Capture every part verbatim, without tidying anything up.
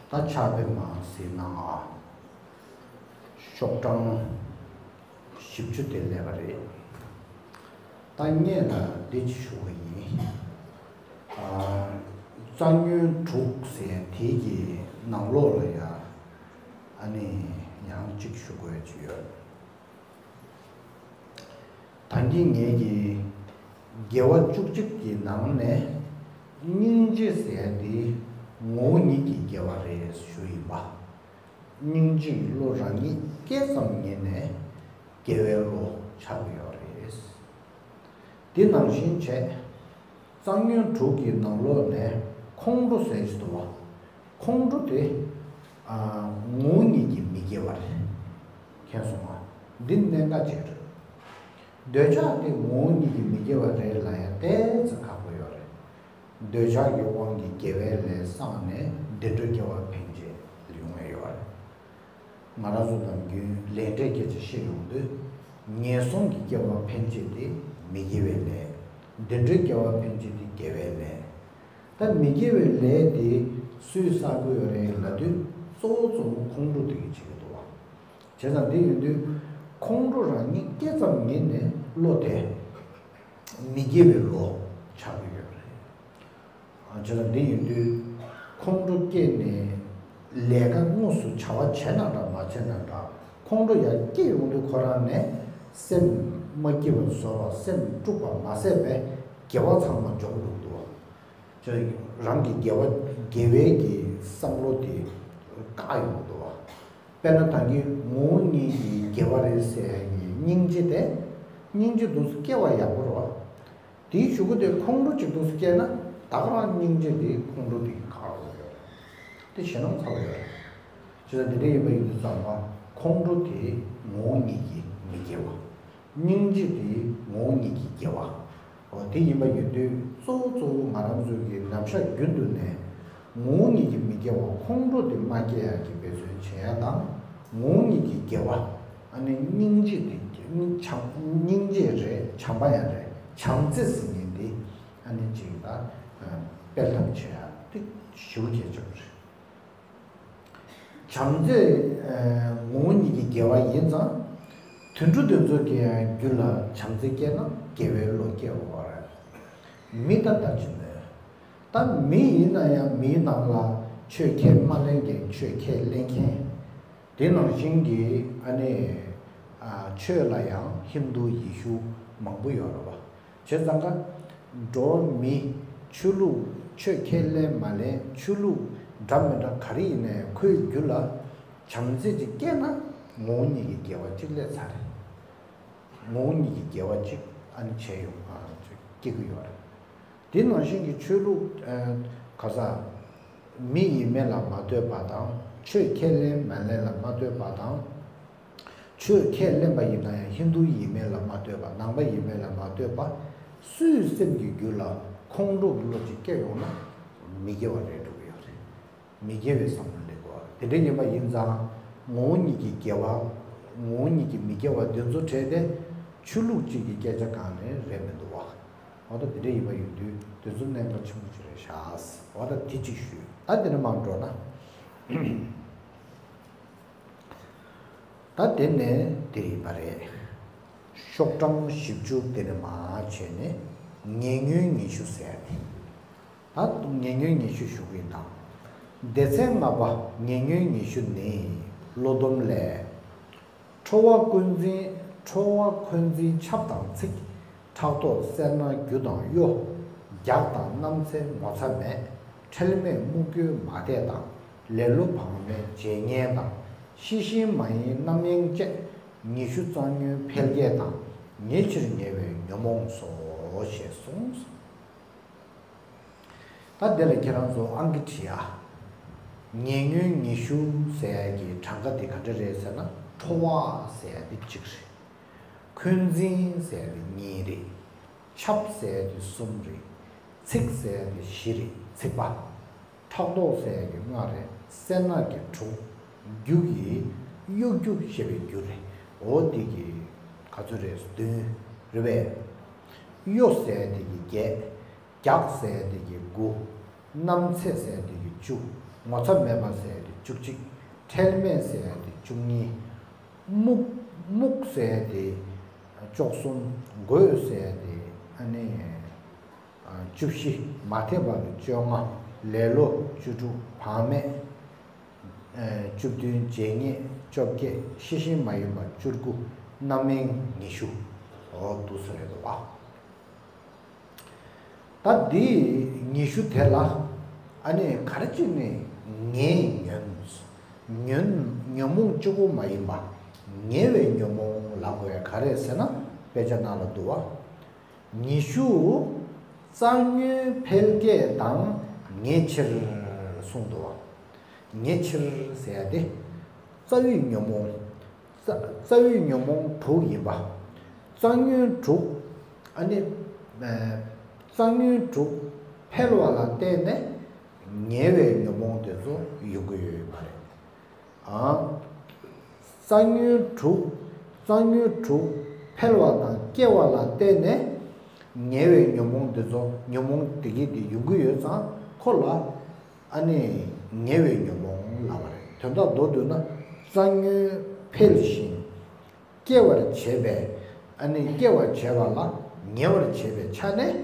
ད་ཕྱག་དཔེ་མ་གཟིགས་གནང་ཨ། ཤོག་གྲངས་བཞི་བཅུ་དེ་སླེབས་པ་རེད། ད་ངས་ལ་འདི་ཅིག་ཞུ་གི་ཡིན། ཨ། རྩ་ཉོན་དྲུག་ཟེར་དེ་གི་ནང་ལོགས་ལ་ཡ། ཨ་ནི་ཡང་གཅིག་ཞུ་དགོས་ཀྱི་ཡོད། ད་གིན་ངེད་ཀྱིས་དགེ་བ་བཅུ་གཅིག་གི་ནང་ནས་སྙིང་རྗེ་ཟེར་ཡ་འདི་ངོ་བོ་ཉིད་ཀྱི་དགེ་བ་རེད་ཞུ་ཡིན་པ། སྙིང་རྗེའི་བློ་རང་ཉིད་སྐྱེས་ཙམ་ཉིད་ནས་དགེ་བའི་བློ་ཆགས་ཀྱི་ཡོད་རེད། འདི་ནང་བཞིན་བྱས། རྩ་ཉོན་དྲུག་གི་ནང་ལོགས་ནས་ཁོང་ཁྲོ་ཟེར་གྱི་འདུག་བ། ཁོང་ཁྲོ་དེ། ཨ། ངོ་བོ་ཉིད་ཀྱིས་མི་དགེ་བ་རེད། མཁྱེན་སོང་ང་། འདི་གནད་འགག་ཅིག་རེད། འདོད་ཆགས་དེ་ངོ་བོ་ཉིད་ཀྱིས་མི་དགེ་བ་རེད་ལབ་ཡ་ཏོག་ཙམ་ཁག་པོ་ཡོད་རེད། འདོད་ཆགས་ཀྱི་དབང་གིས་དགེ་བའི་ལས་བསགས་ནས་བདེ་འགྲོའི་སྐྱེ་བ་ཕན་ཆད་ཡོང་ངེས་ཡོད་རེད། ང་རང་ཚོ་ནམ་རྒྱུན་ལས་འབྲས་སྐད་ཆ་བཤད་ཡོང་དུས། ངན་སོང་གི་སྐྱེ་བ་ཕན་ཆད་དེ་མི་དགེ་བའི་ལས། བདེ་འགྲོའི་སྐྱེ་བ་ཕན་ཆད་དེ་དགེ་བའི་ལས། ད་མི་དགེ་བའི་ལས་དེ་སུས་བསགས་ཀྱི་ཡོད་རེད་ལབ་དུས། གཙོ་བོ་གཙོ་བོ་ཁོང་ཁྲོ་དེ་གིས་བྱེད་ཀྱི་འདུག་བ། བྱས་ཙང་དེ་ཡིན་དུས། ཁོང་ཁྲོ་རང་ཉིད་སྐྱེས་ཙམ་ཉིད་ནས་བློ་དེ་མི་དགེ་བའི་བློ་ཆགས་ཀྱི་ཡོད་རེད། བྱས་ཙང་འདི་ཡིན་དུས། ཁོང་ཁྲོ་སྐྱེས་ནས་ལས་ཀ་དངོས་སུ་བྱ་བ་བྱས་ན་འདྲ་མ་བྱས་ན་འདྲ། ཁོང་ཁྲོ་ཡར་སྐྱེས་ཡོང་དུས་ཁོ་རང་ནས་སེམས་མ་སྐྱིད་པ་བཟོ་བ། སེམས་དཀྲུགས་པ་མ་ཟད་པའི་དགེ་བ་ཚང་མ་འཇོམས་འགྲོ་གི་འདུག་བ། བྱས་ཙང་རང་གི་དགེ་བ། དགེ་བའི་གི་བསམ་བློ་དེ་བཀག་ཡོང་གི་འདུག་བ། དཔེར་ན་ད་གིན་ངོ་བོ་ཉིད་ཀྱི་དགེ་བ་རེད་ཟེར་ཡ་གི་སྙིང་རྗེ་དེ། སྙིང་རྗེ་འདུག་སེ་སྐྱེ་བ་ཡག་པོ་རེད་བ། དེའི་གཞུག་གུ་དེ་ཁོང་ཁྲོ་གཅིག་འདུག་སེ་སྐྱེས་ན། ད་ག་རང་སྙིང་རྗེ་དེ་ཁོང་ཁྲོ་དེ་གི་ག་རེ་ཡོད་རེད། དེ་ཞེད་སྣང་ཚ་པོ་ཡོད་རེད། བྱས་ཙང་དེ་འདྲ་ཡིན་པ་ཡིན་དུས་ཙམ་པ། ཁོང་ཁྲོ་དེ་ངོ་བོ་ཉིད་ཀྱིས་མི་དགེ་བ། སྙིང་རྗེ་དེ་ངོ་བོ་ཉིད་ཀྱིས་དགེ་བ། འོ་དེ་ཡིན་པ་ཡིན་དུས། གཙོ་བོ་གཙོ་བོ་ང་རང་ཚོ་གི་ནམ་ཞག་རྒྱུན་དུ་ནས་ངོ་བོ་ཉིད་ཀྱིས་མི་དགེ་བ་ཁོང་ཁྲོ་དེ་མ་སྐྱེ་ཡག་གི་འབད་བརྩོན་བྱེད་ཡ་དང་། ངོ་བོ་ཉིད་ཀྱིས་དགེ་བ། ཨ་ནི་སྙིང་རྗེ་དེ། སྙིང་བྱམས། སྙིང་རྗེ་རེད། བྱམས་པ་ཡང་རེད། བྱམས་བརྩེ་ཟེར་མཁན་དེ་ཨ་ནི་ཅིག་ད་སྤེལ་ཐབས་བྱེད་ཡ་དེ་ཞེ་པོ་གལ་ཆེན་པོ་རེད། བྱམས་བརྩེ། ཨ། ངོ་བོ་ཉིད་ཀྱི་དགེ་བ་ཡིན་ཙང་། དུད་འགྲོ་དེ་ཚོ་གི་ཡང་རྒྱུད་ལ་བྱམས་བརྩེ་སྐྱེས་ན་དགེ་བའི་བློ་སྐྱེ་བ་རེད། མི་ད་ལྟ་ཅི་མེད། ད་མི་ཡིན་ན་ཡང་མིའི་ནང་ལ་ཆོས་ཁས་མ་ལེན་མཁན། ཆོས་ཁས་ལེན་མཁན། དེ་ནང་བཞིན་གྱི་ཨ་ནི། ཨ། ཆོས་ལ་ཡང་ཧིན་དུ་ཡེ་ཤུ་མང་པོ་ཡོད་རེད་བ། བྱས་ཙང་ཀ། འགྲོ་བ་མི། ཆོས་ལུགས། ཆོས་ཁས་ལེན་མ་ལེན། ཆོས་ལུགས་འདྲ་མི་འདྲ་ག་རེ་ཡིན་ནའི་ཁོའི་རྒྱུད་ལ་བྱམས་བརྩེ་ཅིག་སྐྱེས་ན། ངོ་བོ་ཉིད་ཀྱི་དགེ་བ་ཅིག་སླེབས་ཚར་རེད། ངོ་བོ་ཉིད་ཀྱི་དགེ་བ་ཅིག་ཨ་ནི་བྱས་ཡོང་། ཨ། སྐྱེ་གི་ཡོད་རེད། དེ་ནང་བཞིན་གྱི་ཆོས་ལུགས། ཨ། ག་ས། མི་ཡིན་མིན་ལ་མ་ལྟོས་པ་དང་། ཆོས་ཁས་ལེན་མ་ལེན་ལ་མ་ལྟོས་པ་དང་། ཆོས་ཁས་ལེན་པ་ཡིན་ན་ཡང་ཧིན་དུ་ཡིན་མིན་ལ་མ་ལྟོས་པ། ནང་པ་ཡིན་མིན་ལ་མ་ལྟོས་པ། སུའི་སེམས་ཀྱི་རྒྱུད་ལ་ཁོང་ཁྲོ་གི་བློ་ཅིག་སྐྱེ་ཡོང་ན། མི་དགེ་བ་རེད་འགྲོ་གི་ཡོད་རེད། མི་དགེ་བའི་བསམ་བློ་སླེབས་དགོས། དེ་འདྲ་ཡིན་པ་ཡིན་ཙང་། ངོ་བོ་ཉིད་ཀྱི་དགེ་བ། ངོ་བོ་ཉིད་ཀྱི་མི་དགེ་བ་འདི་ཚོ་བྲལ་ཏེ། ཆོས་ལུགས་གཅིག་གི་སྐད་ཆ་གང་ནས་རེད་མི་འདུག་བ། འོ་ད་དེ་འདྲ་ཡིན་པ་ཡིན་དུས་དེ་ཚོ་གནད་འགག་ཆེན་པོ་ཅིག་རེད་ཤག། འོ་ད་དེ་གཅིག་ཞུས། ད་དེ་ནས་མར་འགྲོ་ན། ད་དེ་ནས་དེ་ཡིན་པ་རེད། ཤོག་གྲངས་བཞི་བཅུ་དེ་ནས་མར་བྱས་ནས་ཉེ་ཉོན་ཉི་ཤུ་ཟེར་ནས། ད་ཉེ་ཉོན་ཉི་ཤུ་ཞུ་གི་ཡིན་དང་། སྡེ་ཚན་ལྔ་པ་ཉེ་ཉོན་ཉི་ཤུ་ནི། བློ་སྡོམ་ལས། ཁྲོ་བ་འཁོན་འཛིན། ཁྲོ་བ་འཁོན་འཛིན་ཆབ་དང་ཚིག། ཕྲག་དོག་སེར་སྣ་རྒྱུ་དང་གཡོ། རྒྱགས་དང་རྣམ་འཚེ་ངོ་ཚ་མེད། ཁྲེལ་མེད་རྨུགས་རྒྱུའི་མ་དད་དང་། ལེ་ལོ་བག་མེད་བརྗེད་ངན་དང་། ཤེས་བཞིན་མ་ཡིན་རྣམ་གཡེང་བཅས། ཉི་ཤུ་རྩ་ཉོན་འཕེལ་རྒྱས་དང་། ཉེ་ཕྱིར་ཉེ་བའི་ཉོན་མོངས་སོ། ཞེས་གསུངས། ད་འདི་ལ་ཁྱེད་རང་ཚོ་ཨང་ཀི་བྲིས་ཨ། ཉེ་ཉོན་ཉི་ཤུ་ཟེར་ཡ་གི་གྲངས་ཀ་དེ་ག་འདྲ་རེད་ཟེར་ན། ཁྲོ་བ་ཟེར་ཡ་དེ་གཅིག་རེད། འཁོན་འཛིན་ཟེར་ཡ་དེ་གཉིས་རེད། ཆབ་ཟེར་ཡ་དེ་གསུམ་རེད། ཚིག་ཟེར་ཡ་དེ་བཞི་རེད། ཚིག་པ། ཕྲག་དོག་ཟེར་ཡ་གི་ལྔ་རེད། སེར་སྣ་གི་དྲུག། རྒྱུ་གི་གཡོ་སྒྱུ་ཞེས་པའི་རྒྱུ་རེད། འོ་དེ་གི་ག་ཚོད་རེད། བདུན་རེད་པས། གཡོ་ཟེར་ཡ་དེ་གི་བརྒྱད། རྒྱགས་ཟེར་ཡ་དེ་གི་དགུ། རྣམ་འཚེ་ཟེར་ཡ་དེ་གི་བཅུ། ངོ་ཚ་མེད་པ་ཟེར་ཡ་དེ་བཅུ་གཅིག་ཁྲེལ་མེད་ཟེར་ཡ་དེ་བཅུ་གཉིས། རྨུགས་རྨུགས་ཟེར་ཡ་དེ་བཅུ་གསུམ། རྒོད་ཟེར་ཡ་དེ་ཨ་ནི་བཅུ་བཞི། མ་དད་པ་ལ་བཅོ་ལྔ། ལེ་ལོ་བཅུ་དྲུག་བག་མེད་བཅུ་བདུན། བརྗེད་ངས་བཅོ་བརྒྱད། ཤེས་བཞིན་མ་ཡིན་པ་བཅུ་དགུ། རྣམ་གཡེང་ཉི་ཤུ། འོ་འདུག་སེ་རེད་འདུག་ཨ། ད་འདི་ཉི་ཤུ་དེ་ལ་ཨ་ནི་ག་རེ་ཅིག་ནི་ངས་ཉོན། ཉོན་ཉོན་མོངས་གཅིག་པོ་མ་ཡིན་པ་ཉེ་བའི་ཉོན་མོངས་ལབ་དགོས་ཡ་ག་རེ་ཟེར་ན། དཔེ་ཆ་ནང་ལ་འདུག་བ། ཉི་ཤུ་རྩ་ཉོན་འཕེལ་བསྐྱེད་དང་ཉེ་ཕྱིར་གསུངས་འདུག་བ། ཉེ་ཕྱིར་ཟེར་ཡ་དེ་རྩ་བའི་ཉོན་མོངས། རྩ་རྩ་བའི་ཉོན་མོངས་དྲུག་ཡིན་པ། རྩ་ཉོན་དྲུག་ཨ་ནི། རྩ་ཉོན་དྲུག་འཕེལ་བ་ལ་བརྟེན་ནས་ཉེ་བའི་ཉོན་མོངས་དེ་ཚོ་ཡོང་གི་ཡོད་མ་རེད། ཨ། རྩ་ཉོན་དྲུག་རྩ་ཉོན་དྲུག་འཕེལ་བ་དང་སྐྱེ་བ་ལ་བརྟེན་ནས་ཉེ་བའི་ཉོན་མོངས་དེ་ཚོ་ཉོན་མོངས་དེ་གས་དེ་ཡོང་གི་ཡོད་ཙང་ཁོ་ལ་ཨ་ནི་ཉེ་བའི་ཉོན་མོངས་ལབ་པ་རེད། དོན་དག་མདོར་བསྡུས་ན་རྩ་ཉོན་འཕེལ་ཞིང་སྐྱེ་བར་བྱེད་པས། ཨ་ནི་སྐྱེ་བར་བྱེད་པ་ལ་ཉེ་བར་བྱེད་པའི་ཆ་ནས་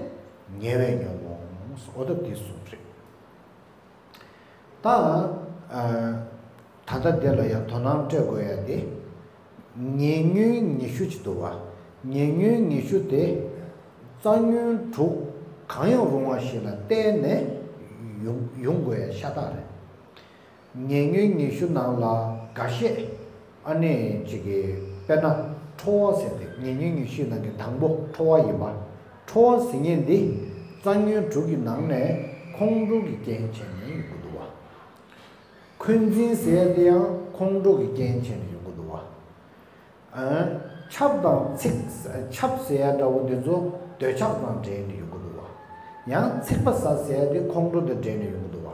ཉེ་བའི་ཉོན་མོངས། འོ་ད་དེ་གསུངས་རེད། ད་ཨ། ད་ལྟ་འདི་ལ་ཡང་དོ་སྣང་སྤྲད་དགོས་ཡ་དེ། ཉེ་ཉོན་ཉི་ཤུ་ཅིག་འདུག་བ། ཉེ་ཉོན་ཉི་ཤུ་དེ་རྩ་ཉོན་དྲུག་གང་ཡང་རུང་བ་ཞིག་ལ་བརྟེན་ནས་ཡོང་ཡོང་དགོས་ཡ་ཤ་སྟག་རེད། ཉེ་ཉོན་ཉི་ཤུ་ནང་ལ་འགའ་ཤས་ཨ་ནི་ཅིག་གི་དཔེར་ན་ཁྲོ་བ་ཟེར་ཏེ་ཉེ་ཉོན་ཉི་ཤུའི་ནང་གི་དང་པོ་ཁྲོ་བ་ཡིན་པ། ཁྲོ་བ་ཟེར་མཁན་འདི་རྩ་ཉོན་དྲུག་གི་ནང་ནས་ཁོང་ཁྲོ་གི་རྐྱེན་བྱས་ནས་ཡོང་གི་འདུག་བ། འཁོན་འཛིན་ཟེར་ཡ་དེ་ཡང་ཁོང་ཁྲོ་གི་རྐྱེན་བྱས་ནས་ཡོང་གི་འདུག་བ། ཨ། འཆབ་དང་འཚིག་འཆབ་ཟེར་ཡ་འདྲ་བོ་འདི་ཚོ་འདོད་ཆགས་དང་འབྲེལ་ནས་ཡོང་གི་འདུག་བ། ཡང་འཚིག་པ་ཟ་ཟེར་ཡ་དེ་ཁོང་ཁྲོ་དང་འབྲེལ་ནས་ཡོང་གི་འདུག་བ།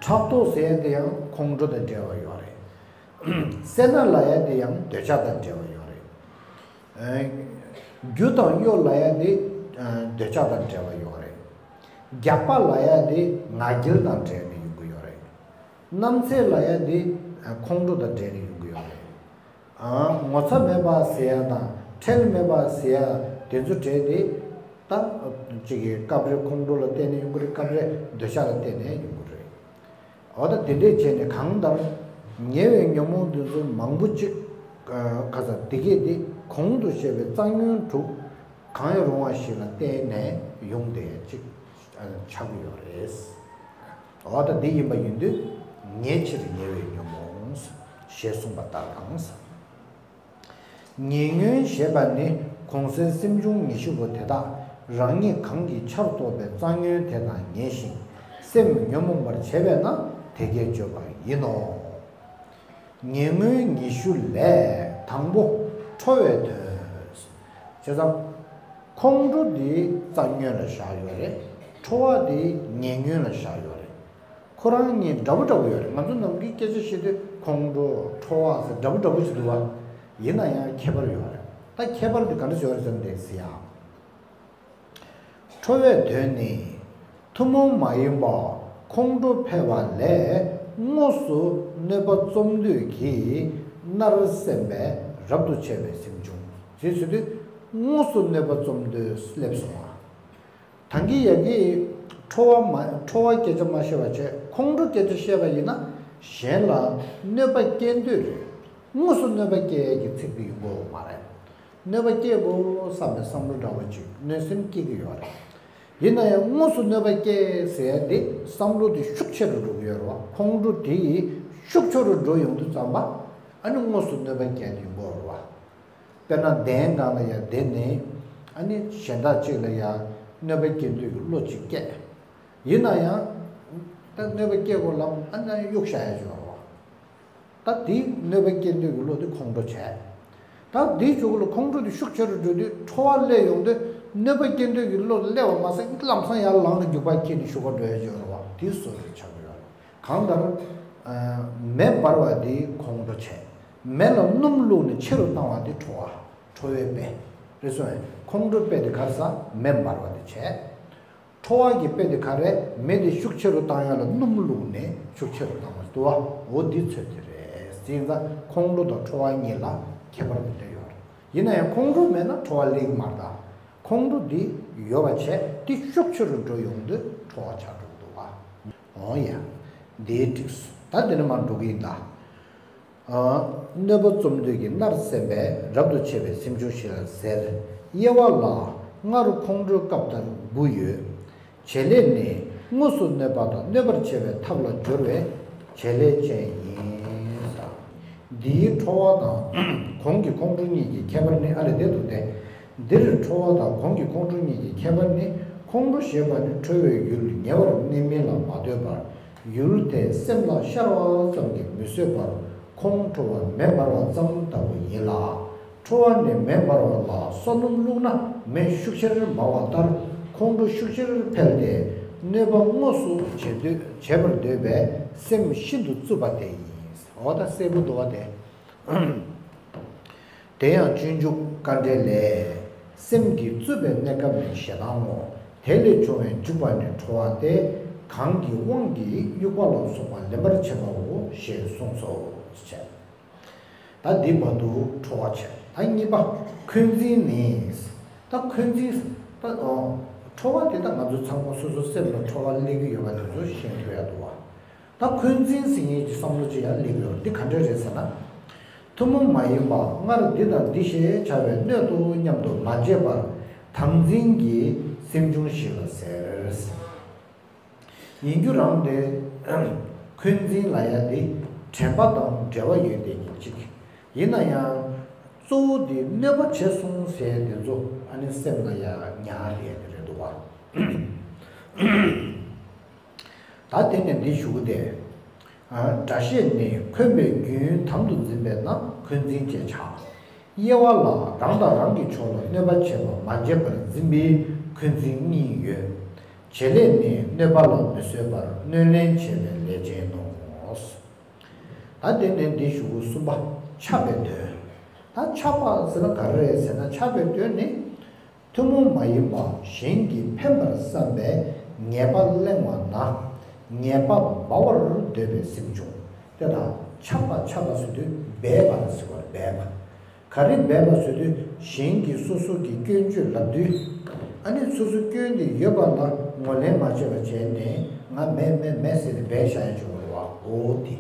ཕྲག་དོག་ཟེར་ཡ་དེ་ཡང་ཁོང་ཁྲོ་དང་འབྲེལ་བ་ཡོད་རེད། སེར་སྣ་ལབ་ཡ་དེ་ཡང་འདོད་ཆགས་དང་འབྲེལ་བ་ཡོད་རེད། ཨ། རྒྱུ་དང་གཡོ་ལབ་ཡ་དེ་ཨ་འདོད་ཆགས་དང་འབྲེལ་བ་ཡོད་རེད། རྒྱགས་པ་ལབ་ཡ་དེ་ང་རྒྱལ་དང་འབྲེལ་ནས་ཡོང་གི་ཡོད་རེད། རྣམ་འཚེ་ལབ་ཡ་དེ་ཨ་ཁོང་ཁྲོ་དང་འབྲེལ་ནས་ཡོང་གི་ཡོད་རེད། ཨ། ངོ་ཚ་མེད་པ་ཟེར་ཡ་དང་ཁྲེལ་མེད་པ་ཟེར་ཡ་དེ་ཚོ་གྲས་དེ་ད་ཅིག་གི་སྐབས་རེ་ཁོང་ཁྲོ་ལ་བརྟེན་ནས་ཡོང་གི་རེད། སྐབས་རེ་འདོད་ཆགས་ལ་བརྟེན་ནས་ཡོང་གི་རེད། འོ་ད་དེ་འདྲས་བྱས་ནས་གང་ལྟར་ཉེ་བའི་ཉོན་མོངས་དེ་ཚོ་མང་པོ་ཅིག་ག་ས་དེ་གས་དེ་གོང་དུ་བཤད་པའི་རྩ་ཉོན་དྲུག་གང་ཡང་རུང་བ་ཞིག་ལ་བརྟེན་ནས་ཡོང་བསྡད་ཅིག་ཆགས་ཀྱི་ཡོད་རེད། འོ་ད་འདི་ཡིན་པ་ཡིན་དུས་ཉེ་ཕྱིར་ཉེ་བའི་ཉོན་མོངས་ཞེས་གསུངས་པ་ལྟར་དང་། ཉེ་ཉོན་ཞེས་པ་ནི་གོང་གསལ་སེམས་བྱུང་ཉི་ཤུ་པོ་དེ་དག་རང་ཉིད་གང་གིས་ཆར་གཏོགས་པའི་རྩ་ཉོན་དེ་དང་ཉེ་ཞིང་སེམས་ཉོན་མོངས་པར་བྱེད་པས་ན་དེ་སྐད་བརྗོད་པ་ཡིན་ནོ། ཉེ་ཉོན་ཉི་ཤུ་ལས་དང་པོ་ཁྲོ་བའི་དོན། བྱས་ཙང་ཁོང་ཁྲོ་འདི་རྩ་ཉོན་ལ་བཞག་ཡོད་རེད། ཁྲོ་བ་འདི་ཉེ་ཉོན་ལ་བཞག་ཡོད་རེད། ཁོ་རང་གཉིས་འདྲ་པོ་འདྲ་པོ་ཡོད་རེད། ང་ཚོ་ནམ་རྒྱུན་སྐད་ཆ་བཤད་དུས་ཁོང་ཁྲོ་ཁྲོ་བ་ཟེར་འདྲ་པོ་འདྲ་པོ་ཞིག་འདུག་བ། ཡིན་ན་ཡང་ཁྱད་པར་ཡོད་རེད། ད་ཁྱད་པར་འདི་ག་འདྲ་ཞིག་ཡོད་རེད་ཟེར་ན་དེ་ཟེར་ཡ། ཁྲོ་བའི་དོན་ནི་ཐུན་མོང་མ་ཡིན་པ་ཁོང་ཁྲོ་འཕེལ་བ་ལས་དངོས་སུ་གནོད་པ་རྩོམ་འདོད་ཀྱིས་མནར་སེམས་པས་རབ་ཏུ་ཕྱེ་བའི་སེམས་བྱུང་། ཞེས་ཟེར་དུས་དངོས་སུ་གནོད་པ་རྩོམ་འདོད་སླེབས་སོང་བ། ད་གིན་ཡ་གི་ཁྲོ་བ་མ་ཁྲོ་བ་སྐད་ཆ་མ་བཤད་པ་བྱས་ཁོང་ཁྲོ་སྐད་ཆ་བཤད་པ་ཡིན་ན་གཞན་ལ་གནོད་པ་སྐྱེལ་འདོད་རེད། དངོས་སུ་གནོད་པ་སྐྱེལ་ཡས་ཀྱི་ཚིག་དེ་ཡོང་གི་ཡོད་མ་རེད། གནོད་པ་སྐྱེལ་དགོས་བསམ་པའི་བསམ་བློ་འདྲ་བོ་ཅིག་གནོད་སེམས་སྐྱེ་གི་ཡོད་རེད། ཡིན་ན་ཡང་དངོས་སུ་གནོད་པ་སྐྱེལ་ཟེར་ཡ་དེ་བསམ་བློ་དེ་ཤུགས་ཆེ་རུ་འགྲོ་གི་ཡོད་རེད་བ། ཁོང་ཁྲོ་དེ་ཤུགས་ཆེ་རུ་འགྲོ་ཡོང་དུས་ཙམ་པ་ཨ་ནི་དངོས་སུ་གནོད་པ་སྐྱེལ་དུ་ཡོང་གི་ཡོད་རེད་བ། དཔེར་ན་གདན་སྒང་ལ་ཡ་བསྡད་ནས་ཨ་ནི་གཞན་དག་ཅིག་ལ་ཡ་གནོད་པ་སྐྱེལ་འདོད་ཀྱི་བློ་ཅིག་སྐྱེས། ཡིན་ན་ཡང་ད་གནོད་པ་སྐྱེལ་དགོས་ལབ་ཨ་ནི་གཡུག་བཞག་ཡ་ཅིག་ཡོད་རེད་བ། ད་དེའི་གནོད་པ་སྐྱེལ་འདོད་ཀྱི་བློ་དེ་ཁོང་ཁྲོ་བྱས། ད་དེའི་གཞུག་ལ་ཁོང་ཁྲོ་དེ་ཤུགས་ཆེ་རུ་འགྲོ་དུས་ཁྲོ་བ་སླེབས་ཡོང་དུས་གནོད་པ་སྐྱེལ་འདོད་ཀྱི་བློ་སླེབས་པ་མ་ཟད་ལམ་སང་ཡར་ལངས་ནས་རྒྱུག་པ་ཁྱེར་ནས་ཞུགས་པ་འགྲོ་ཡ་ཅིག་ཡོད་རེད་བ། དེ་བཟོ་འདྲ་ཆགས་ཀྱི་ཡོད་རེད། གང་ལྟར་མེ་འབར་བ་དེ་ཁོང་ཁྲོ་བྱས། མེ་ལ་སྣུམ་བླུགས་ནས་ཆེ་རུ་བཏང་བ་དེ་ཁྲོ་བ། ཁྲོ་བའི་དཔེ་རེད་སོང་། ཁོང་ཁྲོའི་དཔེ་དེ་ག་རེ་ཟེར་ན་མེ་འབར་བ་དེ་བྱས། ཁྲོ་བ་གི་དཔེ་དེ་ག་རེ། མེ་དེ་ཤུགས་ཆེ་རུ་བཏང་ཡ་ལ་སྣུམ་བླུགས་ནས་ཤུགས་ཆེ་རུ་བཏང་བ་འདུག་བ། འོ་འདི་ཚོད་དེ་རེད། དེ་ཡིན་ཙང་ཁོང་ཁྲོ་དང་ཁྲོ་བ་གཉིས་ལ་ཁྱད་པར་མི་འདྲ་ཡོད་རེད། ཡིན་ན་ཡང་ཁོང་ཁྲོ་མེད་ན་ཁྲོ་བ་སླེབས་ཀྱི་མ་རེད་ད། ཁོང་ཁྲོ་འདི་ཡོད་པ་བྱས་དེ་ཤུགས་ཆེ་རུ་འགྲོ་ཡོང་དུས་ཁྲོ་བ་ཆགས་འགྲོ་གི་འདུག་བ། འོ་ཡ། འདི་འགྲིགས་སོང་། ད་འདི་ནས་མར་འགྲོ་གི་ཡིན་ད། གནོད་པ་རྩོམ་འདོད་ཀྱི་མནར་སེམས་པས་རབ་ཏུ་ཕྱེ་བའི་སེམས་བྱུང་ཞིག་ལ་ཟེར། དབྱེ་བ་ལ། སྔར་ཁོང་ཁྲོའི་སྐབས་ལྟར་དགུ་ཡོད། བྱེད་ལས་ནི་དངོས་སུ་གནོད་པ་དང་གནོད་པར་བྱེད་པའི་ཐབས་ལ་སྦྱོར་བའི་བྱེད་ལས་ཅན་ཡིན། འདིའི་ཁྲོ་བ་དང་གོང་གི་ཁོང་ཁྲོ་གཉིས་ཀྱི་ཁྱད་པར་ནི། ཨ་ལས་བསྡད་འདུག་སྟེ། འདིར་ཁྲོ་བ་དང་གོང་གི་ཁོང་ཁྲོ་གཉིས་ཀྱི་ཁྱད་པར་ནི། ཁོང་ཁྲོ་ཞེས་པ་ནི་ཁྲོ་བའི་ཡུལ་ཉེ་བར་གནས་མིན་ལ་མ་ལྟོས་པར་ཡུལ་དེ་སེམས་ལ་ཤར་བ་ཙམ་གྱིས་མི་བཟོད་པར་ཁོང་ཁྲོ་བ་མེ་འབར་བ་ཙམ་ལྟ་བུ་ཡིན་ལ། ཁྲོ་བ་ནི་མེ་འབར་བ་ལ་སོ་སྣུམ་བླུགས་ན་མེ་ཤུགས་ཆེར་འབར་བ་ལྟར་ཁོང་ཁྲོ་ཤུགས་ཆེར་འཕེལ་ཏེ་གནོད་པ་དངོས་སུ་བྱེད་འདོད་བྱེད་པར་འདོད་པའི་སེམས་ཤིན་ཏུ་རྩུབ་པ་དེ་ཡིན། འོ་ད་གསལ་པོ་འདུག་བ་དེ། དེ་ཡང་སྤྱོད་འཇུག་དཀའ་འགྲེལ་ལས། སེམས་ཀྱི་རྩུབ་པའི་གནས་སྐབས་ནི་ཞེ་སྡང་ངོ་། དེ་ལས་བྱུང་བའི་འཇུག་པ་ནི་ཁྲོ་བ་སྟེ། གང་གི་དབང་གིས་དབྱུག་པ་ལ་སོགས་པ་ལེན་པར་བྱེད་པའོ་ཞེས་གསུངས་སོ། ཞེས། ད་འདི་བར་དུ་ཁྲོ་བ་བྱས། ད་གཉིས་པ་འཁོན་འཛིན་ནི། ད་འཁོན་འཛིན་ད་ཨོ། ཁྲོ་བ་དེ་ད་ང་ཚོ་ཚང་མ་སོ་སོ་སེམས་ལ་ཁྲོ་བ་སླེབས་ཀྱི་ཡོད་པ་དེ་ཚོ་ཤེས་ཐུབ་ཡ་འདུག་བ། ད་འཁོན་འཛིན་ཟེར་མཁན་གྱི་བསམ་བློ་ཅིག་ཡང་སླེབས་ཡོད། འདི་ག་འདྲ་རེད་ཟེར་ན། ཐུན་མོང་མ་ཡིན་པ་སྔར་འདི་དང་འདི་ཞེས་བྱ་བའི་སྣོད་དུ་སྙམ་དུ་མ་བྱས་པར་དམ་འཛིན་གྱི་སེམས་བྱུང་ཞིག་ལ་ཟེར། ཡིན་རྒྱུ་རང་དེ། འཁོན་འཛིན་ལབ་ཡ་དེ་དྲན་པ་དང་འབྲེལ་བ་ཡོད་བསྡད་མཁན་ཅིག་ཡིན་ན་ཡང་། གཙོ་བོ་དེ་གནོད་པ་བྱས་སོང་ཟེར་དེ་ཚོ་ཨ་ནི་སེམས་ལ་ཡ་ཉར་ཡས་དེ་རེད་འདུག་བ། ད་དེ་ནས་འདི་ཞུ་གི་དེ། སྒྲ་བཤད་ནི་འཁོན་པའི་རྒྱུན་དམ་དུ་འཛིན་པས་ན་འཁོན་འཛིན་ཅེས་བྱ། དབྱེ་བ་ལ་རང་དང་རང་གི་ཕྱོགས་ལ་གནོད་པ་བྱེད་པ་མ་བྱས་པར་འཛིན་པའི་འཁོན་འཛིན་གཉིས་ཡོད། བྱེད་ལས་ནི་གནོད་པ་ལ་མི་བཟོད་པར་གནོད་ལན་བྱེད་པའི་ལས་ཅན་ནོ། ད་དེ་ནས་འདི་ཞུ་གི་གསུམ་པ་ཆགས་པའི་དོན། ད་ཆགས་པ་ཟེར་ན་ག་རེ་རེད་ཟེར་ན། ཆགས་པའི་དོན་ནི། ཐུན་མོང་མ་ཡིན་པ་གཞན་གྱིས་ཕན་པར་བསམ་པའི་ཉེས་པ་གླེང་བ་ན་ཉེས་པ་སྦ་བར་འདོད་པའི་སེམས་བྱུང་། དེ་དང་ཆགས་པ་ཆགས་པ་ཟེར་དུས་སྦས་པ་ལ་ཟེར་བར་སྦས་པ། ག་རེ་སྦས་པ་ཟེར་དུས་གཞན་གྱིས་སོ་སོ་གི་སྐྱོན་བརྗོད་ལབ་དུས། ཨ་ནི་སོ་སོ་སྐྱོན་དེ་ཡོད་པ་ལ་ངོས་ལེན་མ་བྱས་པ་བྱས་ནས་ང་མེད་མེད་མེད་ཟེར་ནས་སྦས་བཞག་ཡ་ཅིག་ཡོད་རེད་བ། འོ་དེ།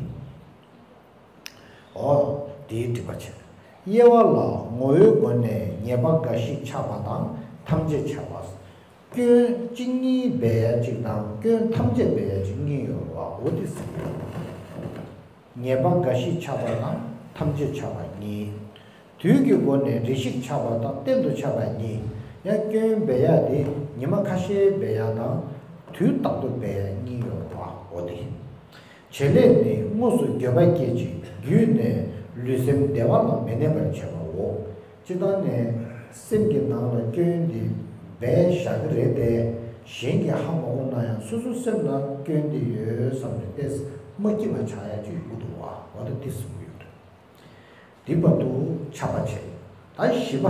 འོ། དེའི་སྒྲིབ་པ་བྱེད། དབྱེ་བ་ལ་ངོ་བོའི་སྒོ་ནས་ཉེས་པ་འགའ་ཞིག་ཆགས་པ་དང་ཐམས་ཅད་ཆགས་པ། སྐྱོན་གཅིག་གཉིས་སྦས་ཡ་གཅིག་དང་སྐྱོན་ཐམས་ཅད་སྦས་ཡ་གཅིག་གཉིས་ཡོད་རེད་བ། འོ་དེ་ཟེར། ཉེས་པ་འགའ་ཞིག་ཆགས་པ་དང་ཐམས་ཅད་ཆགས་པ་གཉིས། དུས་ཀྱི་སྒོ་ནས་རེ་ཞིག་ཆགས་པ་དང་གཏན་དུ་ཆགས་པ་གཉིས། ཡང་སྐྱོན་སྦས་ཡ་དེ་ཉི་མ་ཁ་ཤས་སྦས་ཡ་དང་དུས་རྟག་ཏུ་སྦས་ཡ་གཉིས་ཡོད་རེད་བ། འོ་དེ། བྱེད་ལས་ནི་དངོས་སུ་འགྱོད་པ་སྐྱེད་ཅིང་བརྒྱུད་ནས་ལུས་སེམས་བདེ་བ་ལ་མི་གནས་པར་བྱེད་པའོ། སྤྱིར་བཏང་ནས་སེམས་ཀྱི་ནང་ལ་སྐྱོན་འདི་སྦས་བཞག་གི་རེད་དེ། གཞན་གྱིས་ཧ་མ་གོ་ན་ཡང་སོ་སོ་སེམས་ལ་སྐྱོན་འདི་ཡོད་བསམ་ནས་ཏོག་ཙམ་མ་སྐྱིད་པ་ཆགས་ཡ་ཅིག་ཡོང་གི་འདུག་བ། འོ་ད་འདི་གསུང་གི་ཡོད་རེད། འདི་བར་དུ་ཆགས་པ་བྱས། ད་བཞི་པ་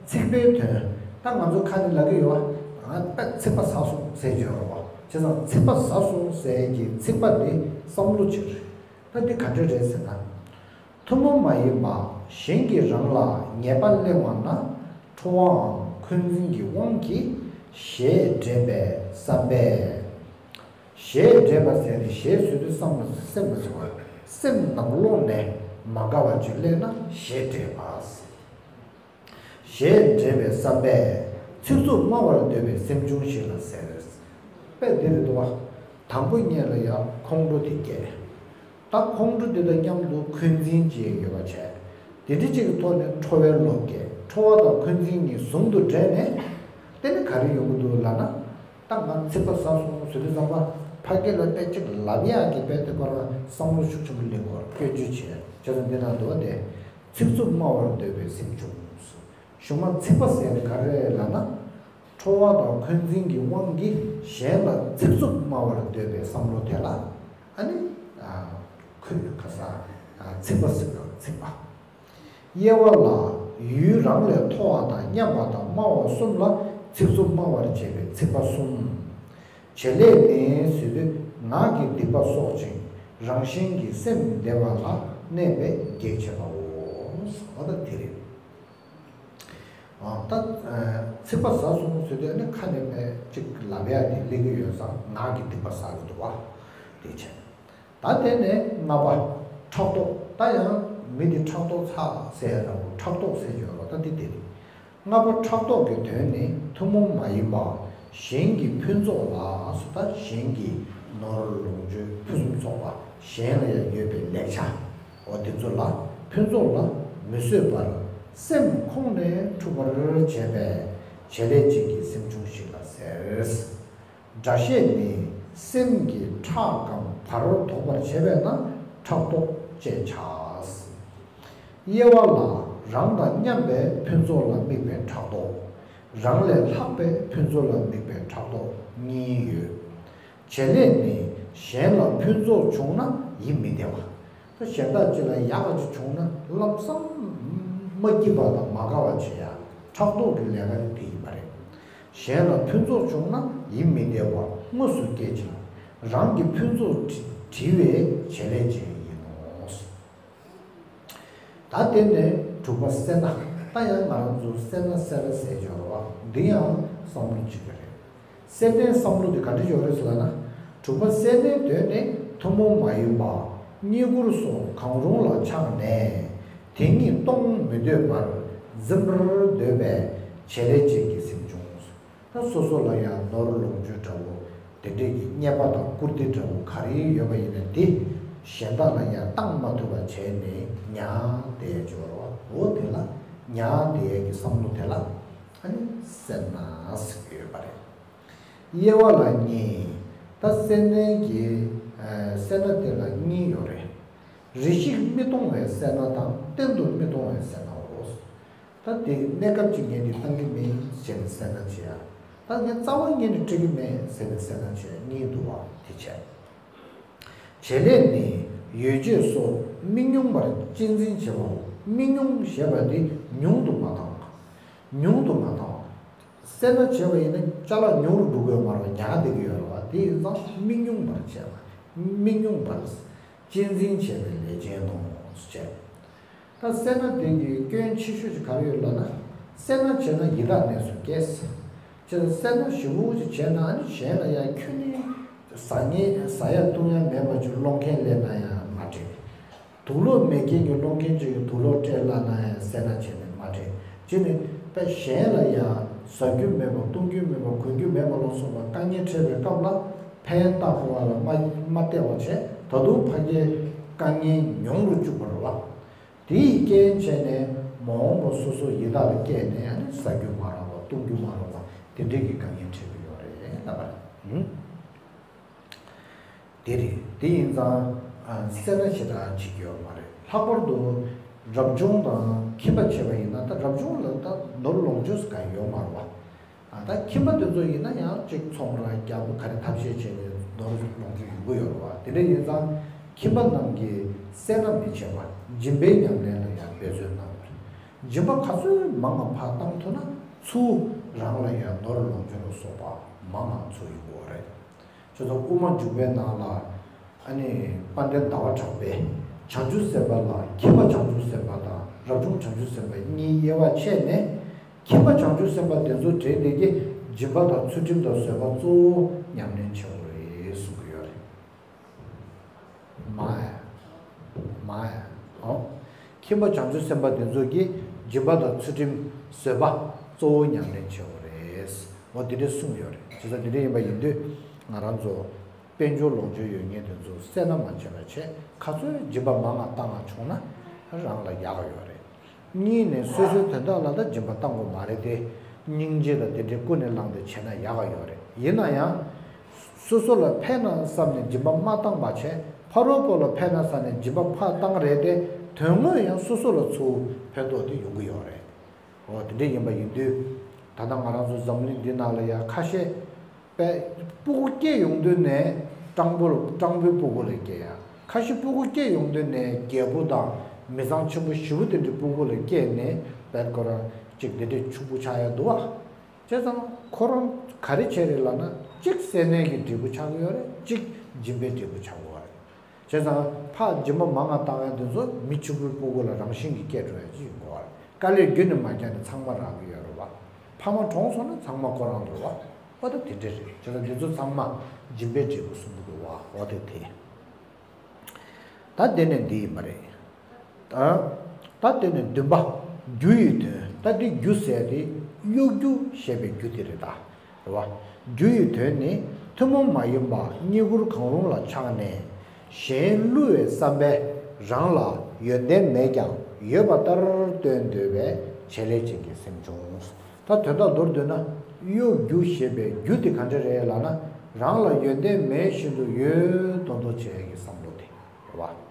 ཚིག་པའི་དོན། ད་ང་ཚོ་ཁ་ནས་ལབ་ཀྱི་ཡོད་བ། ང་དཔེ་ཚིག་པ་ཟ་སོང་ཟེར་གྱི་ཡོད་རེད་བ། བྱས་ཙང་ཚིག་པ་ཟ་སོང་ཟེར་གྱི་ཚིག་པ་འདི་བསམ་བློ་བྱེད་རེད། ད་འདི་ག་འདྲ་རེད་ཟེར་ན། ཐུན་མོང་མ་ཡིན་པ་གཞན་གྱིས་རང་ལ་ཉེས་པ་གླེང་བ་ན་ཁྲོ་བའམ་འཁོན་འཛིན་གྱི་དབང་གིས་ཞེ་འགྲས་པའི་བསམ་པས། ཞེ་འགྲས་པ་ཟེར་ནས་ཞེ་ཟེར་དུས་བསམ་པ་སེམས་ལ་ཟེར་བ། སེམས་ནང་ལོགས་ནས་མ་དགའ་བ་ཅིག་གླེང་ན་ཞེ་འགྲས་པ། ཞེ་འགྲས་པའི་བསམ་པས་ཚིག་རྩུབ་སྨྲ་བར་འདོད་པའི་སེམས་བྱུང་ཞིག་ལ་ཟེར། དཔེ་འདི་རེད་འདུག་བ། དང་པོ་ཉིད་ལ་ཡང་ཁོང་ཁྲོ་དེ་སྐྱེས། ད་ཁོང་ཁྲོ་འདི་དང་མཉམ་དུ་འཁོན་འཛིན་བྱེད་ཡོད་པ་བྱས། དེ་འདྲ་གཅིག་གི་ཐོག་ནས་ཁྲོ་བའི་བློ་སྐྱེས། ཁྲོ་བ་དང་འཁོན་འཛིན་གཉིས་ཟུང་དུ་འབྲེལ་ནས། དེ་ནི་ག་རེ་ཡོང་གི་འདུག་ལབ་ན། ད་ང་ཚིག་པ་ཟ་སོང་ཟེར་དུས་ཙམ་པ་ཕ་སྐད་ལ་དཔེ་གཅིག་ལབ་ཡག་གི་དཔེ་དེ་ཁོ་རང་བསམ་བློ་ཤུགས་ཆེན་པོ་སླེབས་དགོས་རེད། སྐྱོན་བརྗོད་བྱས། བྱས་ཙང་འདི་ན་འདུག་བ་དེ། ཚིག་རྩུབ་སྨྲ་བར་འདོད་པའི་སེམས་བྱུང་། གཞུག་མ་ཚིག་པ་ཟེར་ནི་ག་རེ་རེད་ལབ་ན། ཁྲོ་བ་དང་འཁོན་འཛིན་གྱི་དབང་གིས་གཞན་ལ་ཚིག་རྩུབ་སྨྲ་བར་འདོད་པའི་བསམ་བློ་དེ་ལ་ཨ་ནི། ཁོས་ག་ས། ཚིག་པ་ཟེར་བ་ཚིག་པ། དབྱེ་བ་ལ་ཡུལ་རང་ལས་མཐོ་བ་དང་མཉམ་པ་དང་དམའ་བ་གསུམ་ལ་ཚིག་རྩུབ་སྨྲ་བར་བྱེད་པའི་ཚིག་པ་གསུམ། བྱེད་ལས་ནི་ཟེར་དུས་ངག་གི་སྡིག་པ་གསོག་ཅིང་རང་གཞན་གྱི་སེམས་བདེ་བ་ལ་གནས་པས་གེགས་བྱེད་པའོ། ཟེར་བ་ད་དེ་རེད། ཨ་ད་ཚིག་པ་ཟ་སོང་ཟེར་དུས་ནི་ཁ་ནས་ཅིག་ལབ་ཡ་དེ་སླེབས་ཀྱི་ཡོད་ཙང་ངག་གི་སྡིག་པ་ཟ་གི་འདུག་བ། དེ་བྱས། ད་དེ་ནས་ལྔ་པ། ཕྲག་དོག་ད་ཡང་མི་དེ་ཕྲག་དོག་ཚ་ཟེར་ཡ་འདྲ་པོ་ཕྲག་དོག་ཟེར་གྱི་ཡོད་རེད་ད་དེ་དེ་རེད། ལྔ་པ་ཕྲག་དོག་གི་དོན་ནི་ཐུན་མོང་མ་ཡིན་པ་གཞན་གྱི་ཕུན་ཚོགས་ལ་སོ་ད་གཞན་གྱི་ནོར་ལོངས་སྤྱོད་ཕུན་སུམ་ཚོགས་པ་གཞན་ལ་ཡང་ཡོད་པའི་ལེགས་ཆ་འོ་དེ་ཚོ་ལ་ཕུན་ཚོགས་ལ་མི་བཟོད་པར་སེམས་ཁོང་ནས་འཁྲུག་པར་བྱེད་པས་བྱེད་ལས་ཅན་གྱི་སེམས་བྱུང་ཞིག་ལ་ཟེར། སྒྲ་བཤད་ནི་སེམས་ཀྱི་ཁྲག་གམ་བར་དོག་པར་བྱེད་པས་ན་ཕྲག་དོག་ཅེས་བྱ། དབྱེ་བ་ལ་རང་དང་མཉམ་པའི་ཕུན་ཚོགས་ལ་དམིགས་པའི་ཕྲག་དོག་རང་ལས་ལྷག་པའི་ཕུན་ཚོགས་ལ་དམིགས་པའི་ཕྲག་དོག་གཉིས་ཡོད། བྱེད་ལས་ནི་གཞན་ལ་ཕུན་ཚོགས་བྱུང་ན་ཡིད་མི་བདེ་བ། ད་གཞན་དག་ཅིག་ལ་ཡག་ག་ཅིག་བྱུང་ན་ལམ་སང་མ་སྐྱིད་པ་དང་མ་དགའ་བ་བྱེད་ཡ་ཕྲག་དོག་གི་ལས་ཀ་ནི་དེ་ཡིན་པ་རེད། གཞན་ལ་ཕུན་ཚོགས་བྱུང་ན་ཡིད་མི་བདེ་བ་དངོས་སུ་སྐྱེད་ཅིང་རང་གི་ཕུན་ཚོགས་བྲི་བའི་བྱེད་ལས་ཅན་ཡིན་ནོ། ད་དེ་ནས་དྲུག་པ་སེར་སྣ། ད་ཡང་ང་རང་ཚོ་སེར་སྣ་སེར་སྣ་ཟེར་ཡོད་རེད་བ། འདི་ཡང་བསམ་བློ་གཅིག་པ་རེད། སེར་སྣའི་བསམ་བློ་དེ་ག་འདྲ་ཡོད་རེད་ཟེར་ལབ་ན། དྲུག་པ་སེར་སྣའི་དོན་ནི་ཐུན་མོང་མ་ཡིན་པ་རྙེད་བཀུར་སོགས་གང་རུང་ལ་ཆགས་ནས་དེ་ཉིད་གཏོང་མི་འདོད་པར་འཛིན་པར་འདོད་པའི་བྱེད་ལས་ཅན་གྱི་སེམས་བྱུང་། ད་སོ་སོ་ལ་ཡང་ནོར་ལོངས་སྤྱོད་འདྲ་བོ་དེ་འདྲས་ཀྱི་རྙེད་པ་དང་བཀུར་སྟི་འདྲ་བོ་ག་རེ་ཡོད་པ་ཡིན་ན་དེ་གཞན་དག་ལ་ཡང་བཏང་མ་ཐུབ་པ་བྱས་ནས་མྱང་བསྡད་ཡ་ཅིག་ཡོད་རེད་བ། འོ་དེ་ལ་མྱང་བསྡད་ཡ་གི་བསམ་བློ་དེ་ལ་ཨ་ནི་སེར་སྣ་ཟེར་གྱི་ཡོད་པ་རེད། དབྱེ་བ་ལ་གཉིས། ད་སེར་སྣའི་གི་ཨ་སེར་སྣ་དེ་ལ་གཉིས་ཡོད་རེད། རེ་ཞིག་མི་གཏོང་བའི་སེར་སྣ་དང་གཏན་དུ་མི་གཏོང་བའི་སེར་སྣའོ། ད་དེ་གནས་སྐབས་ཅིག་ངས་འདི་བཏང་གི་མིན་ཟེར་ནས་སེར་སྣ་བྱེད་ཡ། ད་ངས་རྩ་བ་ཉིད་ནས་སྤྲད་ཀྱི་མེད་ཟེར་ནས་སེར་སྣ་བྱེད་ཡ་གཉིས་འདུག་བ་དེ་བྱས། བྱེད་ལས་ནི་ཡོ་བྱད་སོགས་མི་ཉུང་བར་གཅེས་འཛིན་བྱེད་པའོ། མི་ཉུང་ཞེས་པ་འདི་ཉུང་དུ་མ་བཏང་། ཉུང་དུ་མ་བཏང་། སེར་སྣ་བྱེད་པ་ཡིན་ན་ཅ་ལག་ཉུང་རུ་འགྲོ་གི་ཡོད་མ་རེད་བ། ཉག་བསྡད་ཀྱི་ཡོད་རེད་བ། དེ་ཡིན་ཙང་མི་ཉུང་བར་བྱེད་པ། མི་ཉུང་བར་གཅེས་འཛིན་བྱེད་པའི་ལས་ཅན་ནོ་ཞེས། ད་སེར་སྣ་དེ་གི་སྐྱོན་ཆེ་ཤོས་ཅིག་ག་རེ་ཡོད་ལབ་ན། སེར་སྣ་བྱས་ན་ཡི་དྭགས་གནས་སུ་སྐྱེས། ཅེས་སེར་སྣ་ཞེ་པོ་ཅིག་བྱས་ན་ཨ་ནི་གཞན་ལ་ཡང་ཁྱོན་ནས་ཟ་ཉེས་ཟ་ཡ་བཏུང་ཡ་མེད་པ་ཅིག་སློང་མཁན་སླེབས་ན་ཡང་མ་འགྲིག་དུག་ལོག་མེད་མཁན་གྱི་སློང་མཁན་ཅིག་གིས་དུག་ལོག་སྤྲད་ལབ་ན་ཡང་སེར་སྣ་བྱས་ནས་མ་འགྲིག་ཅེས་ནས་དཔེ་གཞན་ལ་ཡང་ཟ་རྒྱུ་མེད་པ་བཏུང་རྒྱུ་མེད་པ་གོན་རྒྱུ་མེད་པ་ལ་སོགས་པ་དཀའ་ངལ་འཕྲད་པའི་སྐབས་ལ་ཕན་བཏགས་དགོས་པ་ལ་མ་མ་བལྟས་པ་བྱས་ད་དུང་ཕ་གིའི་དཀའ་ངལ་མྱོང་རུ་བཅུག་པ་རེད་བ། དེ་ཡི་རྐྱེན་བྱས་ནས་མ་འོངས་པ་སོ་སོ་ཡི་དྭགས་ལ་སྐྱེས་ནས་ཨ་ནི་ཟ་རྒྱུ་མ་རག་པ་བཏུང་རྒྱུ་མ་རག་པ་དེ་འདྲའི་གི་དཀའ་ངལ་འཕྲད་ཀྱི་ཡོད་རེད་ལབ་པ་རེད། དེ་རེད། དེ་ཡིན་ཙང་ཨ་སེར་སྣ་ཞེ་དྲག་བྱེད་ཀྱི་ཡོད་མ་རེད། ལྷག་པར་དུ་རབ་བྱུང་དང་ཁྱིམ་པ་བྱས་པ་ཡིན་ན་ད་རབ་བྱུང་ལ་ད་ནོར་ལོངས་སྤྱོད་གང་ཡོད་མ་རེད་བ། ཨ་ད་ཁྱིམ་པ་དེ་ཚོ་ཡིན་ན་ཡང་གཅིག་ཚོང་ར་རྒྱག་པ་ག་རེ་ཐབས་ཤེས་བྱས་ནས་ནོར་ལོངས་སྤྱོད་ཡོང་གི་ཡོད་རེད་བ། དེ་འདྲ་ཡིན་ཙང་ཁྱིམ་པ་རྣམས་ཀྱིས་སེར་སྣ་མི་བྱེད་པར་སྦྱིན་པའི་ཉམས་ལེན་ལ་ཡང་འབད་བརྩོན་གནང་བར། སྦྱིན་པ་ག་ཚོད་མང་ང་ཕར་བཏང་ཐུབ་ན་ཚུར་རང་ལ་ཡང་ནོར་ལོངས་སྤྱོད་ལ་སོགས་པ་མང་ང་ཚུར་ཡོང་གི་ཡོད་རེད། ཁྱོད་ཚོ་དབུ་མ་འཇུག་པའི་ནང་ལ་ཨ་ནི་དཔལ་ལྡན་ཟླ་བ་གྲགས་པས་བྱང་ཆུབ་སེམས་དཔའ་ལ་ཁྱིམ་པ་བྱང་ཆུབ་སེམས་དཔའ་དང་རབ་བྱུང་བྱང་ཆུབ་སེམས་དཔའ་གཉིས་དབྱེ་བ་ཕྱེ་ནས་ཁྱིམ་པ་བྱང་ཆུབ་སེམས་དཔའ་དེ་ཚོ་གྲས་དེ་གི་སྦྱིན་པ་དང་ཚུལ་ཁྲིམས་དང་བཟོད་པ་གཙོ་བོ་ཉམས་ལེན་བྱེད་དགོས་རེད་གསུང་གི་ཡོད་རེད། མ་ཨ། མ་ཨ། ཨོ། ཁྱིམ་པ་བྱང་ཆུབ་སེམས་དཔའ་དེ་ཚོ་གིས་སྦྱིན་པ་དང་ཚུལ་ཁྲིམས་བཟོད་པ་གཙོ་བོ་ཉམས་ལེན་བྱེད་དགོས་རེད། འོ་དེ་འདྲས་གསུངས་ཡོད་རེད། བྱས་ཙང་དེ་འདྲས་ཡིན་པ་ཡིན་དུས་ང་རང་ཚོ་དཔལ་འབྱོར་ལོངས་སྤྱོད་ཡོད་མཁན་དེ་ཚོ་སེར་སྣ་མ་བྱེད་པ་བྱས་ག་ཚོད་སྦྱིན་པ་མང་ང་བཏང་ང་བྱུང་ན་རང་ལ་ཡག་ག་ཡོད་རེད། གཉིས་ནས་སོ་སོའི་དོན་དག་ལ་ད་སྦྱིན་པ་བཏང་དགོས་མ་རེད་དེ། སྙིང་རྗེ་དང་དེ་འདྲའི་ཀུན་ནས་བསླངས་ཏེ་བྱས་ན་ཡག་ག་ཡོད་རེད། ཡིན་ན་ཡང་། སོ་སོ་ལ་ཕན་ན་བསམ་ནས་སྦྱིན་པ་མ་བཏང་བ་བྱས་ཕ་རོལ་པོ་ལ་ཕན་ན་བསམ་ནས་སྦྱིན་པ་ཕར་བཏང་རེད་དེ་དོན་དངོས་ཡང་སོ་སོ་ལ་ཚུར་ཕན་ཐོགས་དེ་ཡོང་གི་ཡོད་རེད། འོ་དེ་འདྲ་ཡིན་པ་ཡིན་དུས། ད་ལྟ་ང་རང་ཚོ་འཛམ་གླིང་འདི་ནང་ལ་ཡང་ཁ་ཤས། པས། སྤུ་གུ་སྐྱེ་ཡོང་དུས་ནས་སྤྲང་པོ་ལ་སྤྲང་པོའི་སྤུ་གུ་ལ་སྐྱེ་ཡ། ཁ་ཤས་སྤུ་གུ་སྐྱེ་ཡོང་དུས་ནས་རྒྱལ་པོ་དང་མི་ཚང་ཆེན་པོ་ཞེ་པོ་དེ་འདྲའི་སྤུ་གུ་ལ་སྐྱེས་ནས་པས་ཁོ་རང་གཅིག་དེ་འདྲའི་ཕྱུག་པོ་ཆགས་ཡ་འདུག་བ། བྱས་ཙང་ཁོ་རང་ག་རེ་བྱས་རེད་ལབ་ན། གཅིག་སེར་སྣའི་གི་འབྲས་བུ་ཆགས་ཀྱི་ཡོད་རེད། གཅིག་སྦྱིན་པའི་འབྲས་བུ་ཆགས་ཀྱི་ཡོད་རེད། བྱས་ཙང་ཕར་སྦྱིན་པ་མང་ང་བཏང་ཡ་དེ་ཚོ་མི་ཕྱུག་པོའི་སྤུ་གུ་ལ་རང་བཞིན་གྱིས་སྐྱེ་འགྲོ་ཡ་ཅིག་ཡིན་དགོས་པ་རེད། དཀའ་ལས་རྒྱུན་ནས་མ་བརྒྱབ་ནས་ཚང་མ་རག་གི་ཡོད་རེད་བ། ཕ་མ་གྲོངས་སོང་ན་ཚང་མ་ཁོ་རང་རེད་བ། ཨོ་ད་དེ་འདྲ་རེད། བྱས་ཙང་འདི་ཚོ་ཚང་མ་སྦྱིན་པའི་འབྲས་བུ་གསུང་གི་འདུག་བ། ཨོ་དེ་དེ། ད་དེ་ནས་འདི་ཡིན་པ་རེད། ད་ད་དེ་ནས་བདུན་པ། རྒྱུ་ཡི་དོན། ད་འདི་རྒྱུ་ཟེར་དེ་གཡོ་སྒྱུ་ཞེས་པའི་རྒྱུ་དེ་རེད་ད། རེད་བ། རྒྱུ་ཡི་དོན་ནི་ཐུན་མོང་མ་ཡིན་པ་རྙེད་བཀུར་གང་རུང་ལ་ཆགས་ནས། གཞན་བསླུ་བའི་བསམ་པས་རང་ལ་ཡོན་ཏན་མེད་ཀྱང་ཡོད་པ་ལྟར་སྟོན་འདོད་པའི་བྱེད་ལས་ཅན་གྱི་སེམས་བྱུང་། ད་དོན་དག་མདོར་བསྡུས་ན། གཡོ་སྒྱུ་ཞེས་པའི་རྒྱུ་དེ་ག་འདྲ་རེད་ལབ་ན། རང་ལ་ཡོན་ཏན་མེད་བཞིན་དུ་ཡོད་མདོག་མདོག་བྱེད་ཡ་གི་བསམ་བློ་དེ་རེད་བ།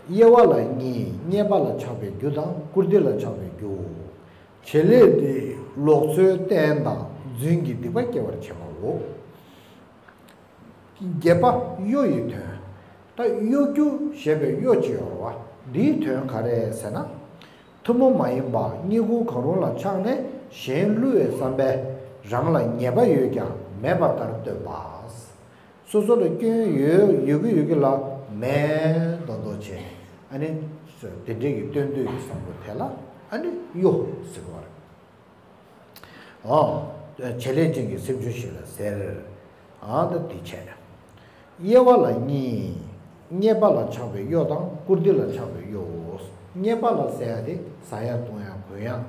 དབྱེ་བ་ལ་གཉིས། རྙེད་པ་ལ་ཆགས་པའི་རྒྱུ་དང་བཀུར་སྟི་ལ་ཆགས་པའི་རྒྱུ། བྱེད་ལས་དེ་ལོག་འཚོའི་རྟེན་དང་རྫུན་གྱི་སྡིག་པ་སྐྱེ་བར་བྱེད་པའོ། བརྒྱད་པ། གཡོ་ཡི་དོན། ད་གཡོ་སྒྱུ་ཞེས་པའི་གཡོ་ཅིག་ཡོད་རེད་བ། འདིའི་དོན་ག་རེ་ཟེར་ན། ཐུན་མོང་མ་ཡིན་པ་རྙེད་བཀུར་གང་རུང་ལ་ཆགས་ནས་གཞན་བསླུ་བའི་བསམ་པས་རང་ལ་ཉེས་པ་ཡོད་ཀྱང་མེད་པ་ལྟར་སྟོན་པ། སོ་སོ་ལ་སྐྱོན་ཡོད་ཡོད་ཀྱི་ཡོད་ཀྱི་ལ་མེད་མདོག་མདོག་བྱས། ཨ་ནི་དེ་འདྲའི་གི་སྟོན་འདོད་ཀྱི་བསམ་བློ་དེ་ལ་ཨ་ནི་གཡོ་ཟེར་གྱི་ཡོད་རེད། ཨོ། བྱེད་ལས་ཅན་གྱི་སེམས་བྱུང་ཞིག་ལ་ཟེར། ཨ་ད་འདི་བྱས། དབྱེ་བ་ལ་གཉིས། རྙེད་པ་ལ་ཆགས་པའི་གཡོ་དང་བཀུར་སྟི་ལ་ཆགས་པའི་གཡོ། རྙེད་པ་ལ་ཟེར་ཡ་དེ་ཟ་ཡ་བཏུང་ཡ་གོན་ཡ།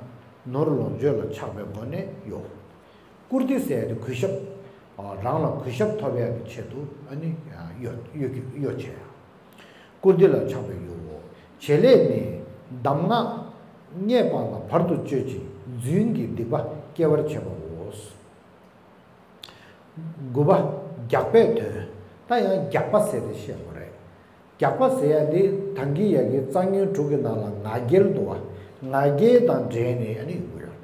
ནོར་ལོངས་སྤྱོད་ལ་ཆགས་པའི་སྒོ་ནས་གཡོ། བཀུར་སྟི་ཟེར་ཡ་དེ་གུས་ཞབས། ཨ་རང་ལ་གུས་ཞབས་ཐོབ་ཡ་གི་ཆེད་དུ་ཨ་ནི་གཡོ་གཡོ་གཡོ་བྱས་ཡ། བཀུར་སྟི་ལ་ཆགས་པའི་གཡོ། བྱེད་ལས་ནི་གདམས་ངག་རྙེད་པ་ལ་བར་དུ་གཅོད་ཅིང་རྫུན་གྱི་སྡིག་པ་སྐྱེ་བར་བྱེད་པའོ། དགུ་པ། རྒྱགས་པའི་དོན། ད་ཡང་རྒྱགས་པ་ཟེར་དེ་བཤད་དགོས་རེད། རྒྱགས་པ་ཟེར་ཡ་འདི་ད་གིན་ཡ་གི་རྩ་ངན་དྲུག་གི་ནང་ལ་ང་རྒྱལ་འདུག་བ། ང་རྒྱལ་དང་འབྲེལ་ནས་ཨ་ནི་ཡོང་གི་ཡོད།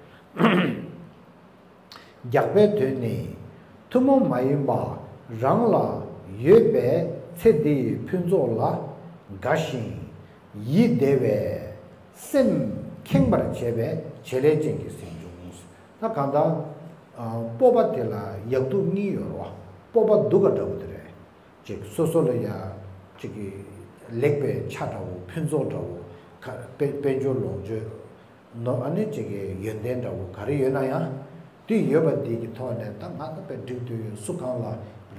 རྒྱགས་པའི་དོན་ནི། ཐུན་མོང་མ་ཡིན་པ་རང་ལ་ཡོད་པའི་ཚེ་འདིའི་ཕུན་ཚོགས་ལ་དགའ་ཞིང་ཡིད་བདེ་བའི་སེམས་ཁེངས་པར་བྱེད་པའི་བྱེད་ལས་ཅན་གྱི་སེམས་བྱུང་། ད་གང་ལྟར་སྤོབས་པ་དེ་ལ་ཡག་སྡུག་གཉིས་ཡོད་རེད་བ། སྤོབས་པ་སྡུག་ག་འདྲ་བོ་དེ་རེད། ཅིག་སོ་སོ་ལ་ཡ་ཅིག་གི་ལེགས་པའི་ཆ་འདྲ་བོ་ཕུན་ཚོགས་འདྲ་བོ་ག་དཔལ་དཔལ་འབྱོར་ལོངས་སྤྱོད་ནོར་ཨ་ནི་ཅིག་གི་ཡོན་ཏན་འདྲ་བོ་ག་རེ་ཡོད་ན་ཡང་། དེ་ཡོད་པ་འདི་གི་ཐོག་ནས་ད་ང་ད་དཔེ་འགྲིག་འདུག་ཡོད། སུ་གང་ལ་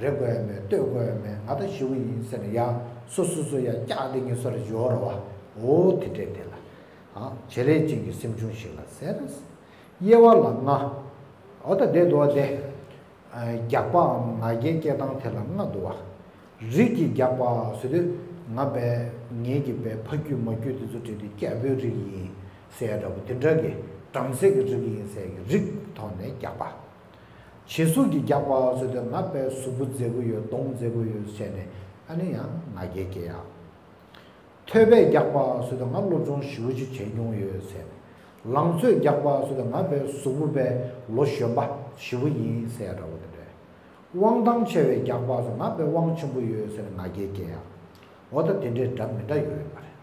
རེ་དགོས་ཡ་མེད། ལྟོས་དགོས་ཡ་མེད། ང་ད་ཞི་བོ་ཡིན་ཟེར་ནས་ཡ་སོ་སོ་སོ་ཡ་སྐྱག་དེ་ངེས་སོ་རེ་འཇོག་ར་བ། འོ་དེ་འདྲས་དེ་ལ་ཨ་བྱེད་ལས་ཅན་གྱི་སེམས་བྱུང་ཞིག་ལ་ཟེར། དབྱེ་བ་ལ་ལྔ། འོ་ད་དེ་འདུག་བ་དེ། རྒྱགས་པའམ་ང་རྒྱལ་སྐྱེ་སྟངས་དེ་ལ་ལྔ་འདུག་བ། རིགས་ཀྱི་རྒྱགས་པ་ཟེར་དུས་ང་བས་ངེད་ཀྱི་བས་ཕ་རྒྱུད་མ་རྒྱུད་དེ་ཚོ་བྲིས་ཏེ་སྐྱ་བོའི་རིགས་ཡིན་ཟེར་ཡ་འདྲ་པོ་དེ་འདྲ་གི་བྲམ་ཟེ་གི་རིགས་ཡིན་ཟེར་གི་རིགས་ཐོག་ནས་རྒྱགས་པ། བྱད་གཟུགས་ཀྱི་རྒྱགས་པ་ཟེར་དུས་ང་བས་གཟུགས་པོ་མཛེས་པོ་ཡོད། གདོང་མཛེས་པོ་ཡོད་ཟེར་ནས་ཨ་ནི་ཡང་ང་རྒྱལ་སྐྱེ་ཡ། ཐོས་པས་རྒྱགས་པ་ཟེར་དུས་ང་སློབ་སྦྱོང་ཞེ་པོ་ཅིག་བྱས་མྱོང་ཡོད་ཟེར། ལང་ཚོས་རྒྱགས་པ་ཟེར་དུས་ང་བས་གཟུགས་པོ་བས་ལོ་གཞོན་པ་ཞེ་པོ་ཡིན་ཟེར་ཡ་འདྲ་བོ་དེ་འདྲས། དབང་ཐང་ཆེ་བའི་རྒྱགས་པ་ཟེར་ང་བས་དབང་ཆེན་པོ་ཡོད་ཟེར་ང་རྒྱལ་སྐྱེ་ཡ། འོ་ད་དེ་འདྲས་འདྲ་མི་འདྲ་ཡོད་པ་རེད།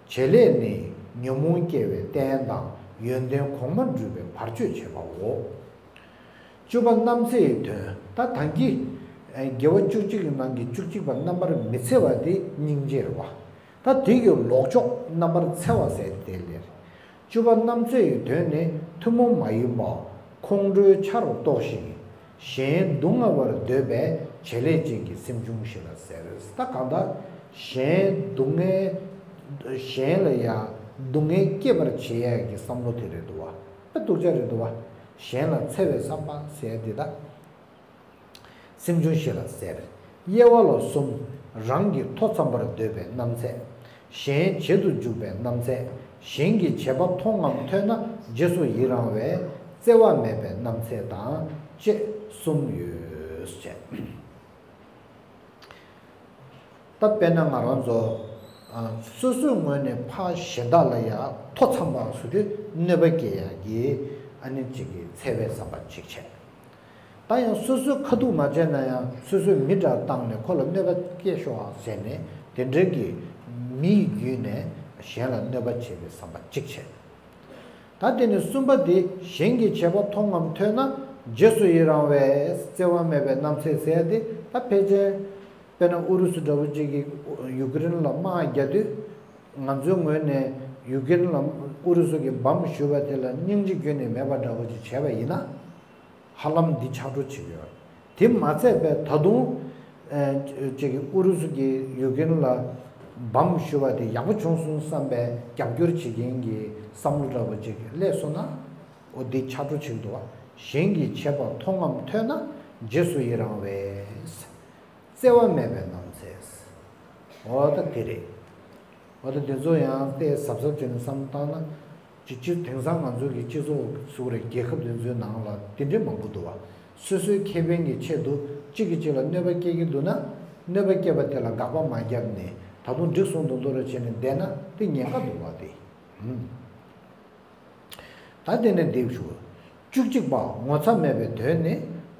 བྱེད་ལས་ནི་ཉོན་མོངས་སྐྱེ་བའི་རྟེན་དང་ཡོན་ཏན་གོང་མ་འགྲུབ་པའི་བར་གཅོད་བྱེད་པའོ། བཅུ་པ་རྣམ་འཚེའི་དོན། ད་ད་གིན་དགེ་བ་བཅུ་གཅིག་གི་ནང་གི་བཅུ་གཅིག་པ་རྣམ་པར་མི་འཚེ་བ་དེ་སྙིང་རྗེ་རེད་བ། ད་དེ་གི་ལོག་ཕྱོགས་རྣམ་པར་འཚེ་བ་ཟེར་དེ་ལས། བཅུ་པ་རྣམ་འཚེའི་དོན་ནི་ཐུན་མོང་མ་ཡིན་པ་ཁོང་ཁྲོའི་ཆར་གཏོགས་ཤིང་། གཞན་སྡུག་བསྔལ་བར་འདོད་པའི་བྱེད་ལས་ཅན་གྱི་སེམས་བྱུང་ཞིག་ལ་ཟེར། ད་གང་ལྟར་གཞན་སྡུག་བསྔལ། གཞན་ལ་ཡང་སྡུག་བསྔལ་སྐྱེད་པར་བྱེད་ཡ་གི་བསམ་བློ་དེ་རེད་འདུག་བ། ད་སྡུག་ཅག་རེད་འདུག་བ། གཞན་ལ་འཚེ་བའི་བསམ་པ་ཟེར་འདི་དག་སེམས་བྱུང་ཞིག་ལ་ཟེར། དབྱེ་བ་ལ་གསུམ། རང་གི་མཐོ་འཚམ་པར་འདོད་པའི་རྣམ་འཚེ། གཞན་བྱེད་དུ་འཇུག་པའི་རྣམ་འཚེ། གཞན་གྱི་བྱེད་པ་མཐོང་ངམ་ཐོས་ན་རྗེས་སུ་ཡི་རང་བའི་བརྩེ་བ་མེད་པའི་རྣམ་འཚེ་དང་བཅས་གསུམ་ཡོད་ཅེས། ད་དཔེར་ན་ང་རང་ཚོ་ཨ་སོ་སོའི་ངོས་ནས་ཕར་གཞན་དག་ལ་ཡ་མཐོ་འཚམ་པ་བཟོ་དུས་གནོད་པ་སྐྱེལ་ཡ་གི་ཨ་ནི་གཅིག་གི་འཚེ་བའི་བསམ་པ་གཅིག་བྱས། ད་ཡང་སོ་སོའི་ཁ་ཐུག་མ་བྱས་ན་ཡང་སོ་སོའི་མི་འདྲ་བཏང་ནས་ཁོ་ལ་གནོད་པ་སྐྱེལ་ཤོག་ཨ་ཟེར་ནས་དེ་འདྲའི་གི་མི་ཡི་བརྒྱུད་ནས་གཞན་ལ་གནོད་པ་བྱེད་པའི་བསམ་པ་གཅིག་བྱས། ད་དེ་ནས་གསུམ་པ་དེ་གཞན་གྱིས་བྱས་པ་མཐོང་ངམ་ཐོས་ན་རྗེས་སུ་ཡི་རང་བས། བརྩེ་བ་མེད་པའི་རྣམ་འཚེ་ཟེར་ཡ་དེ་ད་ཕལ་ཆེར་དཔེར་ན་ཨུ་རུ་སུ་འདྲ་བོ་ཅིག་གིས་ཡུ་ཀེ་རེན་ལ་དམག་རྒྱག་དུས། ང་ཚོའི་ངོས་ནས་ཡུ་ཀེ་རེན་ལ་ཨུ་རུ་སུ་གིས་འབམ་གཞུས་པ་དེ་ལ་སྙིང་རྗེ་ཁྱོན་ནས་མེད་པ་འདྲ་བོ་ཅིག་བྱས་པ་ཡིན་ན། ཧ་ལམ་འདི་ཆགས་འགྲོ་བྱེད་ཀྱི་ཡོད། དེ་མ་ཚད་པའི་ད་དུང་ཅིག་ཨུ་རུ་སུ་གིས་ཡུ་ཀེ་རེན་ལ་འབམ་གཞུས་པ་དེ་ཡག་པོ་བྱུང་སོང་བསམ་པའི་རྒྱབ་སྐྱོར་བྱེད་མཁན་གྱི་བསམ་བློ་འདྲ་བོ་ཅིག་སླེབས་སོང་ན། འོ་འདི་ཆགས་འགྲོ་བྱེད་ཀྱི་འདུག་བ། གཞན་གྱིས་བྱས་པ་མཐོང་ངམ་ཐོས་ན་རྗེས་སུ་ཡི་རང་བས། བརྩེ་བ་མེད་པའི་རྣམ་འཚེ། འོ་ད་དེ་རེད། འོ་ད་དེ་ཚོ་ཡང་ཏོག་ཙམ་གཟབ་གཟབ་བྱས་ནས་བསམ་བློ་བཏང་ན། ཅི་ཅི་དེང་སང་ང་ཚོ་གི་སྤྱི་ཚོགས་སུ་རེད། རྒྱལ་ཁབ་དེ་ཚོའི་ནང་ལ་དེ་འདྲའི་མང་པོ་འདུག་བ། སོ་སོའི་ཁེ་ཕན་གྱི་ཆེད་དུ་གཅིག་གིས་གཅིག་ལ་གནོད་པ་སྐྱེལ་གྱི་འདུག་ན། གནོད་པ་སྐྱེལ་བ་དེ་ལ་དགག་པ་མ་བརྒྱབ་ནས་ད་དུང་འགྲིག་སོང་དུ་འདོར་ར་བྱས་ནས་བསྡད་ན་དེ་ཉེན་ཁ་འདུག་བ་དེ། ཧུམ། ད་དེ་ནས་འདེབས་ཞུ། བཅུ་གཅིག་པ། ངོ་ཚ་མེད་པའི་དོན་ནི་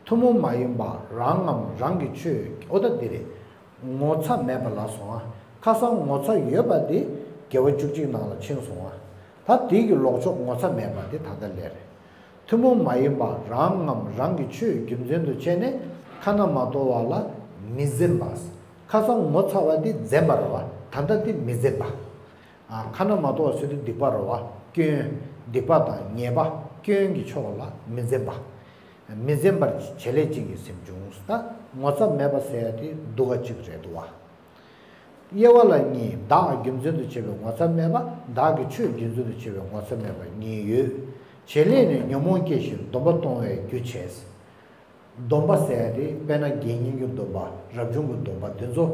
ཐུན་མོང་མ་ཡིན་པ་རང་ངམ་རང་གི་ཆོས། ཨོ་ད་འདི་རེད། ངོ་ཚ་མེད་པ་ལ་སོང་ཨ། ཁ་སང་ངོ་ཚ་ཡོད་པ་དེ་དགེ་བ་བཅུ་གཅིག་ནང་ལ་ཕྱིན་སོང་ཨ། ད་དེ་གི་ལོག་ཕྱོགས་ངོ་ཚ་མེད་པ་དེ་ད་ལྟ་ལས་རེད། ཐུན་མོང་མ་ཡིན་པ་རང་ངམ་རང་གི་ཆོས་རྒྱུ་མཚན་དུ་བྱས་ནས་ཁ་ན་མ་ཐོ་བ་ལ་མི་འཛེམ་པ། ཁ་སང་ངོ་ཚ་བ་དེ་འཛེམ་པ་རེད་བ། ད་ལྟ་དེ་མི་འཛེམ་པ། ཨ། ཁ་ན་མ་ཐོ་བ་ཟེར་དུས་སྡིག་པ་རེད་བ། སྐྱོན། སྡིག་པ་དང་ཉེས་པ། སྐྱོན་གྱི་ཕྱོགས་ལ་མི་འཛེམ་པ། མི་འཛེམ་པར་བྱེད་ལས་ཅན་གྱི་སེམས་བྱུང་། ད་ངོ་ཚ་མེད་པ་ཟེར་ཡ་དེ་སྡུག་ག་གཅིག་རེད་འདུག་བ། དབྱེ་བ་ལ་གཉིས། བདག་རྒྱུ་མཚན་དུ་བྱས་པའི་ངོ་ཚ་མེད་པ། བདག་གི་ཆོས་རྒྱུ་མཚན་དུ་བྱས་པའི་ངོ་ཚ་མེད་པ་གཉིས་ཡོད། བྱེད་ལས་ནི་ཉོན་མོངས་སྐྱེ་ཞིང་སྡོམ་པ་གཏོང་བའི་རྒྱུ་བྱས། སྡོམ་པ་ཟེར་ཡ་དེ་དཔེར་ན་དགེ་བསྙེན་གྱི་སྡོམ་པ། རབ་བྱུང་གི་སྡོམ་པ་འདི་ཚོ་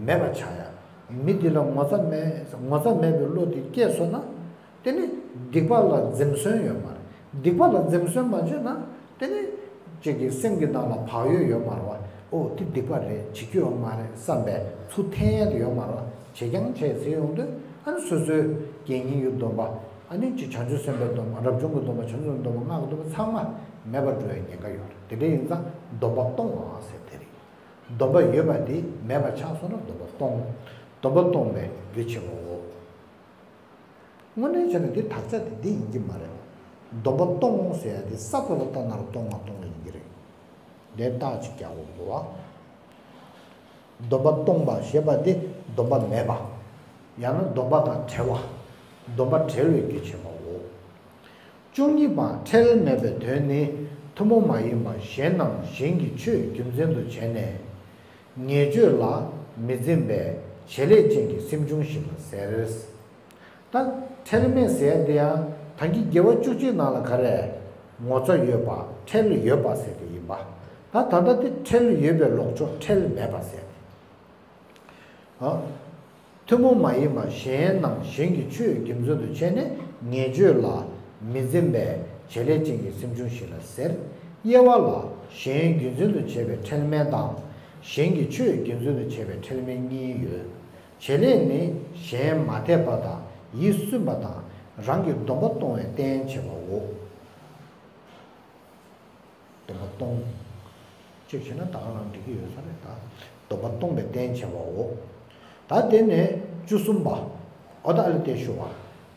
མེད་པ་ཆགས་ཡ། མི་འདི་ལ་ངོ་ཚ་མེད་ངོ་ཚ་མེད་པའི་བློ་དེ་སྐྱེས་སོང་ན། དེ་ནི་སྡིག་པ་ལ་འཛེམ་ཟོན་ཡོད་མ་རེད། སྡིག་པ་ལ་འཛེམ་ཟོན་མ་བྱས་ན་དེ་ནི་ཅིག་གི་སེམས་ཀྱི་ནང་ལ་བག་ཡོད་ཡོད་མ་རེད་བ། ཨོ་དེ་སྡིག་པ་རེད། བྱེད་རྒྱུ་ཡོད་མ་རེད་བསམ་པའི་ཚུར་འཐེན་ཡ་དེ་ཡོད་མ་རེད་བ། བྱེད་རྐྱང་བྱས་ཟེར་ཡོང་དུས་ཨ་ནི་སོ་སོའི་དགེ་བསྙེན་གྱི་སྡོམ་པ། ཨ་ནི་ཅིག་བྱང་ཆུབ་སེམས་དཔའི་སྡོམ་པ། རབ་བྱུང་གི་སྡོམ་པ། བྱང་ཆུབ་སེམས་དཔའི་སྡོམ་པ། སྔགས་ཀྱི་སྡོམ་པ་ཚང་མ་མེད་པར་འགྲོ་བའི་ཉེན་ཁ་ཡོད་རེད། དེ་འདྲ་ཡིན་ཙང་སྡོམ་པ་གཏོང་བ་ཟེར་དེ་རེད། སྡོམ་པ་ཡོད་པ་དེ་མེད་པ་ཆགས་སོང་ན་སྡོམ་པ་གཏོང་། སྡོམ་པ་གཏོང་བའི་རྒྱུ་བྱེད་པའོ། དངོས་གནས་བྱས་ན་འདི་དག་ཆ་དེ་འདི་ཡིན་གྱི་མ་རེད། སྡོམ་པ་གཏོང་ཟེར་ཡ་དེ་ས་ཐོག་ལ་བཏང་ན་ར་གཏོང་མ་གཏོང་ལ་ཡིན་གྱི་རེད། འདིར་རྟགས་ཅིག་རྒྱག་དགོས་འདུག་བ། སྡོམ་པ་གཏོང་བ་ཞེས་པ་དེ་སྡོམ་པ་མེད་པ། ཡང་ན་སྡོམ་པ་དང་བྲལ་བ། སྡོམ་པ་བྲལ་བའི་རྒྱུ་བྱེད་པའོ། བཅུ་གཉིས་པ། ཁྲེལ་མེད་པའི་དོན་ནི་ཐུན་མོང་མ་ཡིན་པ་གཞན་ནམ་གཞན་གྱི་ཆོས་རྒྱུ་མཚན་དུ་བྱས་ནས། ཉེས་སྤྱོད་ལ་མི་འཛེམ་པའི་བྱེད་ལས་ཅན་གྱི་སེམས་བྱུང་ཞིག་ལ་ཟེར། ད་ཁྲེལ་མེད་ཟེར་ཡ་དེ་ཡང་ད་གིན་དགེ་བ་བཅུ་གཅིག་ནང་ལ་ག་རེ། ངོ་ཚ་ཡོད་པ། ཁྲེལ་ཡོད་པ་ཟེར་དེ་ཡིན་པ། ད་ད་ལྟ་དེ་ཁྲེལ་ཡོད་པའི་ལོག་ཕྱོགས་ཁྲེལ་མེད་པ་ཟེར་ཏེ། ཨ། ཐུན་མོང་མ་ཡིན་པ་གཞན་ནམ་གཞན་གྱི་ཆོས་རྒྱུ་མཚན་དུ་བྱས་ནས་ཉེས་སྤྱོད་ལ་མི་འཛེམ་པའི་བྱེད་ལས་ཅན་གྱི་སེམས་བྱུང་ཞིག་ལ་ཟེར། དབྱེ་བ་ལ་གཞན་རྒྱུ་མཚན་དུ་བྱས་པའི་ཁྲེལ་མེད་དང་། གཞན་གྱི་ཆོས་རྒྱུ་མཚན་དུ་བྱས་པའི་ཁྲེལ་མེད་གཉིས་ཡོད། བྱེད་ལས་ནི་གཞན་མ་དད་པ་དང་ཡིད་སུན་པ་དང་རང་གི་སྡོམ་པ་གཏོང་བའི་རྟེན་བྱེད་པའོ། སྡོམ་པ་གཏོང་། གཅིག་བྱས་ན་ད་ག་རང་འགྲིག་གི་ཡོད་ས་རེད་ད། སྡོམ་པ་གཏོང་བའི་རྟེན་བྱེད་པའོ། ད་དེ་ནས་བཅུ་གསུམ་པ། ཨོ་ད་ཨ་ལེ་དེ་ཞུ་བ།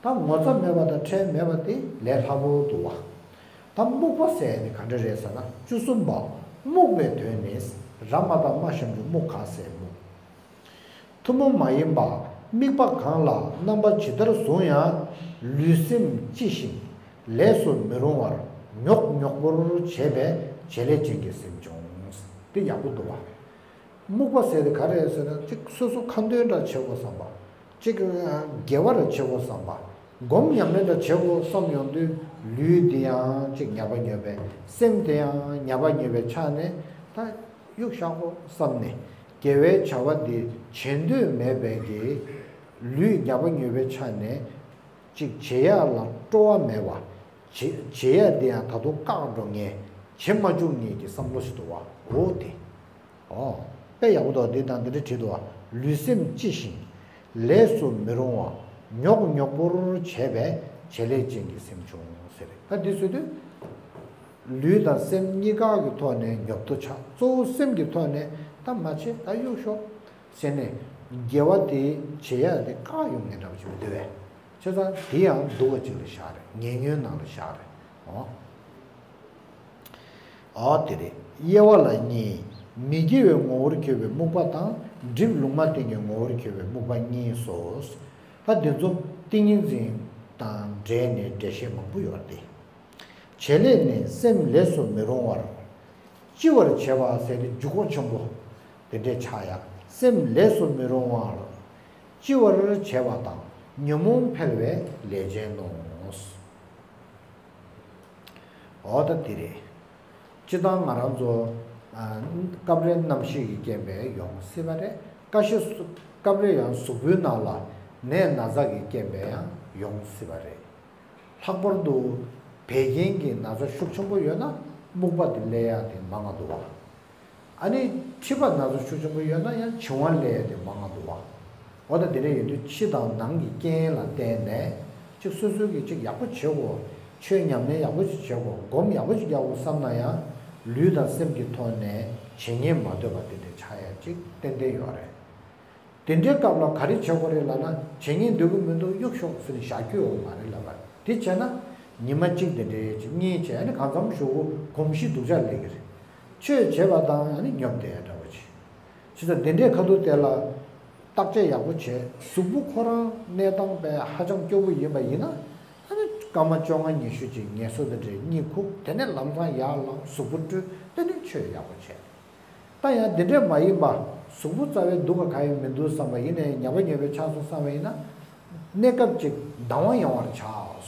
ད་ངོ་ཚ་མེད་པ་དང་ཁྲེལ་མེད་པ་དེ་ལས་སླ་པོ་འདུག་བ། ད་རྨུགས་པ་ཟེར་ཡ་དེ་ག་འདྲ་རེད་ཟེར་ན། བཅུ་གསུམ་པ། རྨུགས་པའི་དོན་ནི། ར་མ་བཏགས་རྨ་ཞབས་ཀྱུ་རྨུ་ག་ཟེར་རྨུགས། ཐུན་མོང་མ་ཡིན་པ། དམིགས་པ་གང་ལ་རྣམ་པ་ཇི་ལྟར་བཟུང་ཡང་ལུས་སེམས་ལྕི་ཞིང་ལས་སུ་མི་རུང་བར་མྱོག་མྱོག་པོར་བྱེད་པའི་བྱེད་ལས་ཅན་གྱི་སེམས་བྱུང་། དེ་ཡག་པོ་འདུག་བ། རྨུགས་པ་ཟེར་དེ་ག་རེ་ཟེར་ན། གཅིག་སོ་སོ་ཁ་འདོན་འདྲ་བྱེད་དགོས་བསམ་པ། གཅིག་དགེ་བ་འདྲ་བྱེད་དགོས་བསམ་པ། སྒོམ་ཉམས་ལེན་འདྲ་བྱེད་དགོས་བསམ་ཡོང་དུས་ལུས་དེ་ཡང་གཅིག་ཉར་པ་ཉོས་པའི། སེམས་དེ་ཡང་ཉར་པ་ཉོས་པའི་ཆ་ནས་ད། གཡུག་བཞག་གོ་བསམ་ནས་དགེ་བའི་བྱ་བ་འདི་བྱེད་འདོད་མེད་པའི་གི་ལུས་ཉར་པ་ཉོས་པའི་ཆ་ནས་ཅིག་བྱེད་ཡག་ལ་སྤྲོ་བ་མེད་པ། བྱེད་བྱེད་ཡག་འདི་ཡང་ད་དུང་བཀག་འགྲོ་ངེས། བྱེད་མ་བཅུག་ངེས་ཀྱི་བསམ་བློ་ཞིག་འདུག་བ། འོ་དེ། ཨོ། དཔེ་ཡག་པོ་འདུག་འདི་དང་འདི་འདྲ་བྲིས་འདུག་བ། ལུས་སེམས་ལྕི་ཞིང་ལས་སུ་མི་རུང་བ། མྱོག་མྱོག་པོར་བྱས་པའི་བྱེད་ལས་ཅན་གྱི་སེམས་བྱུང་ཟེར། ད་འདི་ཟེར་དུས། ལུས་དང་སེམས་གཉིས་ཀ་གི་ཐོག་ནས་ཉོབ་ཏོ་ཆགས། གཙོ་བོ་སེམས་ཀྱི་ཐོག་ནས་ད་མ་བྱེད་ད་གཡུག་ཞོག་ཟེར་ནས་དགེ་བ་དེ་བྱེད་ཡག་དེ་བཀག་ཡོང་ངེས་འདྲ་བ་ཞིག་འདུག་བས། བྱས་ཙང་དེ་ཡང་སྡུག་པ་ཅིག་ལ་བཞག་རེད། ཉེ་ཉོན་ནང་ལ་བཞག་རེད། འོ། འོ་དེ་རེད། དབྱེ་བ་ལ་གཉིས། མི་དགེ་བའི་ངོ་བོར་གྱུར་པའི་རྨུགས་པ་དང་། སྒྲིབ་ལུང་མ་བསྟན་གྱི་ངོ་བོར་གྱུར་པའི་རྨུགས་པ་གཉིས་སོ། ད་འདི་ཚོ་ཏིང་ངེ་འཛིན་དང་འབྲེལ་ནས་འགྲེལ་བཤད་མང་པོ་ཡོད་རེད་དེ། བྱེད་ལས་ནི་སེམས་ལས་སུ་མི་རུང་བར། ལྕི་བར་བྱེད་པ་ཟེར་ཏེ་འཇུག་སྒོ་ཆེན་པོ་དེ་འདྲས་ཆགས་ཡ། སེམས་ལས་སུ་མི་རུང་བར་ལྕི་བར་བྱེད་པ་དང་ཉོན་མོངས་འཕེལ་བའི་ལས་ཅན་ནོ། འོ་ད་དེ་རེད། སྤྱིར་བཏང་ང་རང་ཚོ་ཨ། སྐབས་རེ་རྣམ་ཤེས་ཀྱི་རྐྱེན་པས་ཡོང་སྲིད་པ་རེད། ཀ་ཤི་སྐབས་རེ་ཡང་གཟུགས་པོའི་ནང་ལ་ནད་ན་ཚ་གི་རྐྱེན་པས་ཡང་ཡོང་སྲིད་པ་རེད། ལྷག་པར་དུ་བད་ཀན་གྱི་ན་ཚ་ཤུགས་ཆེན་པོ་ཡོད་ན་རྨུགས་པ་དེ་སླེབས་ཡག་དེ་མང་ང་འདུག་བ། ཨ་ནི་མཁྲིས་པ་ན་ཚ་ཤུགས་ཆེན་པོ་ཡོད་ན་ཡང་འབྱུང་བ་སླེབས་ཡག་དེ་མང་ང་འདུག་བ། འོ་ད་དེ་འདྲ་ཡོད་དུས་ཕྱི་དང་ནང་གི་རྐྱེན་ལ་བརྟེན་ནས་ཅིག་སོ་སོ་གིས་ཅིག་ཡག་པོ་བྱེད་དགོས། ཆོས་ཉམས་ལེན་ཡག་པོ་ཅིག་བྱེད་དགོས། སྒོམ་ཡག་པོ་ཅིག་རྒྱག་དགོས་བསམ་ན་ཡང་ལུས་དང་སེམས་ཀྱི་ཐོག་ནས་བྱེད་ཉེས་མ་འདོད་པ་དེ་འདྲ་ཆགས་ཡག་ཅིག་ཏན་ཏན་ཡོད་རེད། དེ་འདྲའི་སྐབས་ལ་ག་རེ་བྱེད་དགོས་རེད་ལབ་ན། བྱེད་ཉེན་འདོད་ཀྱི་མི་འདུག་གཡུག་ཤོག་ཟེར་ནས་བཞག་རྒྱུ་ཡོད་མ་རེད་ལབ་པ་རེད། དེ་བྱས་ན་ཉི་མ་གཅིག་དེ་འདྲའི་ཅིག་གཉིས་བྱས་ནས་གང་འཚམ་ཞུ་གོམས་གཤིས་སྡུག་ཅག་སླེབས་ཀྱི་རེད། ཆོས་བྱེད་པ་དང་ཨ་ནི་ཉོབ་བསྡད་འདྲ་བོ་ཅིག་བྱས་ཙང་དེ་འདྲའི་ཁ་ཐུག་དེ་ལ་བརྟག་དཔྱད་ཡག་པོ་བྱས། གཟུགས་པོ་ཁོ་རང་གནས་སྟངས་དཔེ་ཧ་ཅང་སྐྱོ་པོ་ཡིན་པ་ཡིན་ན། ཨ་ནི་སྐར་མ་བཅོ་ལྔ་ཉི་ཤུ་ཅིག་ངལ་གསོ་དེ་འདྲའི་གཉིད་ཁུག་དེ་ནས་ལམ་སང་ཡར་ལངས། གཟུགས་པོ་བཀྲུས། དེ་ནས་ཆོས་ཡག་པོ་བྱས། ད་ཡང་འདི་འདྲས་མ་ཡིན་པ། གཟུགས་པོ་རྩ་བའི་སྡུག་ག་ག་ཡང་མི་འདུག་བསམ་པ་ཡིན་ནའི་ཉམས་པ་ཉམས་པའི་ཆགས་སོང་བསམ་པ་ཡིན་ན། གནས་སྐབས་ཅིག་ལྡང་བ་ཡང་བར་བྱ་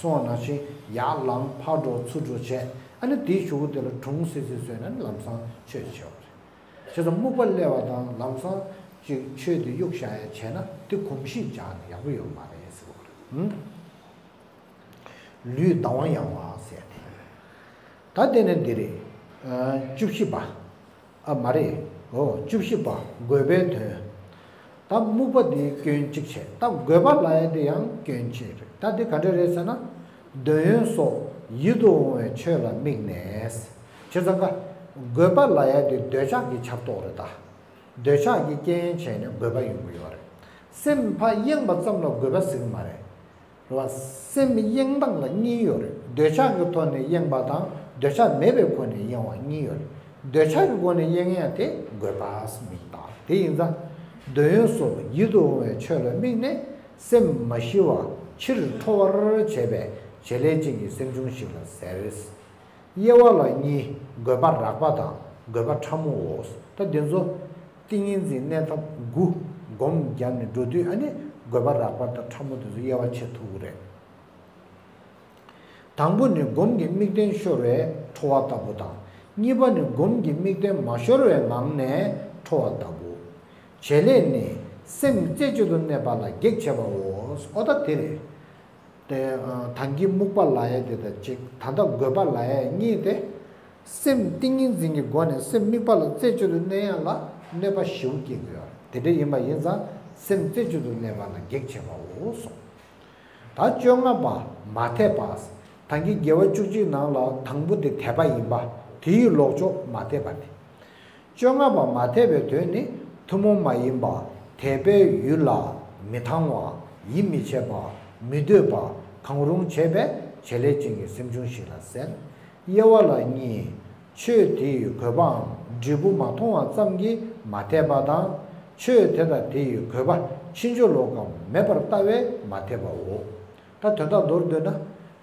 སོང་བ་ནང་བཞིན་ཡར་ལངས། ཕར་འགྲོ། ཚུར་འགྲོ་བྱས། ཨ་ནི་དེའི་གཞུག་གུ་དེ་ལ་གྲུང་སིལ་སིལ་བཟོས་ན་ནི་ལམ་སང་ཆོས་བྱེད་པ་རེད། བྱས་ཙང་རྨུགས་པ་སླེབས་པ་དང་ལམ་སང་ཅིག་ཆོས་དེ་གཡུག་བཞག་ཡ་བྱས་ན་དེ་གོམས་གཤིས་འཇགས་ནས་ཡག་པོ་ཡོད་མ་རེད་ཟེར་བ་རེད། ལུས་ལྡང་བ་ཡང་བ་ཟེར་ཏེ། ད་དེ་ནས་འདི་རེད། ཨ། བཅུ་བཞི་པ། ཨ་མ་རེད། འོ། བཅུ་བཞི་པ། དགོས་པའི་དོན། ད་རྨུགས་པ་འདི་སྐྱོན་གཅིག་བྱས། ད་དགོས་པ་ལབ་ཡ་འདི་ཡང་སྐྱོན་གཅིག་རེད། ད་འདི་ག་འདྲ་རེད་ཟེར་ན། འདོད་ཡོན་སོགས་ཡིད་དུ་འོང་བའི་ཆོས་ལ་དམིགས་ནས། བྱས་ཙང་ཀ། དགོས་པ་ལབ་ཡ་འདི་འདོད་ཆགས་ཀྱི་ཆར་གཏོགས་རེད་ད། འདོད་ཆགས་ཀྱི་རྐྱེན་བྱས་ནས་དགོས་པ་ཡོང་གི་ཡོད་རེད། སེམས་ཕར་གཡེངས་པ་ཙམ་ལ་དགོས་པ་ཟེར་གི་མ་རེད། རེད་བ། སེམས་གཡེང་སྟངས་ལ་གཉིས་ཡོད་རེད། འདོད་ཆགས་ཀྱི་ཐོག་ནས་གཡེང་པ་དང་འདོད་ཆགས་མེད་པའི་སྒོ་ནས་གཡེང་བ་གཉིས་ཡོད་རེད། འདོད་ཆགས་ཀྱི་སྒོ་ནས་གཡེང་ཡ་དེ་དགོས་པ་མིང་བཏགས། དེ་ཡིན་ཙང་། འདོད་ཡོན་སོགས་ཡིད་དུ་འོང་བའི་ཆོས་ལ་དམིགས་ནས་སེམས་མ་ཞི་བ་ཕྱིར་འཕྲོ་བར་བྱེད་པའི་བྱེད་ལས་ཅན་གྱི་སེམས་བྱུང་ཞིག་ལ་ཟེར། དབྱེ་བ་ལ་གཉིས། དགོས་པ་རགས་པ་དང་དགོས་པ་ཕྲ་མོའོ། ད་འདི་ཚོ་ཏིང་ངེ་འཛིན་གནས་ཐབས་དགུ་སྒོམ་བརྒྱབ་ནས་འགྲོ་དུས་ཨ་ནི་དགོས་པ་རགས་པ་དང་ཕྲ་མོ་དེ་ཚོ་དབྱེ་བ་ཕྱེ་ཐུབ་ཀྱི་རེད། དང་པོ་ནི་སྒོམ་གྱི་དམིགས་རྟེན་ཤོར་བའི་འཕྲོ་བ་ལྟ་བུ་དང་། གཉིས་པ་ནི་སྒོམ་གྱི་དམིགས་རྟེན་མ་ཤོར་བའི་ངང་ནས་འཕྲོ་བ་ལྟ་བུ། བྱེད་ལས་ནི་སེམས་རྩེ་གཅིག་ཏུ་གནས་པ་ལ་གེགས་བྱེད་པའོ། ཨོ་ད་དེ་རེད། དེ། ཨ། ད་གིན་རྨུགས་པ་ལབ་ཡ་དེ་དང་གཅིག་ད་ལྟ་དགོས་པ་ལབ་ཡ་གཉིས་ཏེ། སེམས་ཏིང་ངེ་འཛིན་གྱི་སྒོ་ནས་སེམས་དམིགས་པ་ལ་རྩེ་གཅིག་ཏུ་གནས་ཡ་ལ་གནོད་པ་ཞེ་པོ་སྐྱེལ་གྱི་ཡོད་རེད། དེ་འདྲ་ཡིན་པ་ཡིན་ཙང་སེམས་རྩེ་གཅིག་ཏུ་གནས་པ་ལ་གེགས་བྱེད་པའོ་གསུངས། ད་བཅོ་ལྔ་པ། མ་དད་པ། ད་གིན་དགེ་བ་བཅུ་གཅིག་ནང་ལ་དང་པོ་དེ་དད་པ་ཡིན་པ། དེའི་ལོག་ཕྱོགས་མ་དད་པ་སྟེ། བཅོ་ལྔ་པ་མ་དད་པའི་དོན་ནི། ཐུན་མོང་མ་ཡིན་པ། དད་པའི་ཡུལ་ལ་མི་ཐང་བ། ཡིད་མི་ཆེས་པ། མི་འདོད་པ། གང་རུང་བྱེད་པའི་བྱེད་ལས་ཅན་གྱི་སེམས་བྱུང་ཞིག་ལ་ཟེར། དབྱེ་བ་ལ་གཉིས། ཆོས་དེའི་དགོས་པའམ་འབྲས་བུ་མ་མཐོང་བ་ཙམ་གྱིས་མ་དད་པ་དང་། ཆོས་དེ་དང་དེའི་དགོས་པ་ཕྱིན་ཅི་ལོག་གམ་མེད་པར་ལྟ་བས་མ་དད་པའོ། ད་དོན་དག་མདོར་བསྡུས་ན།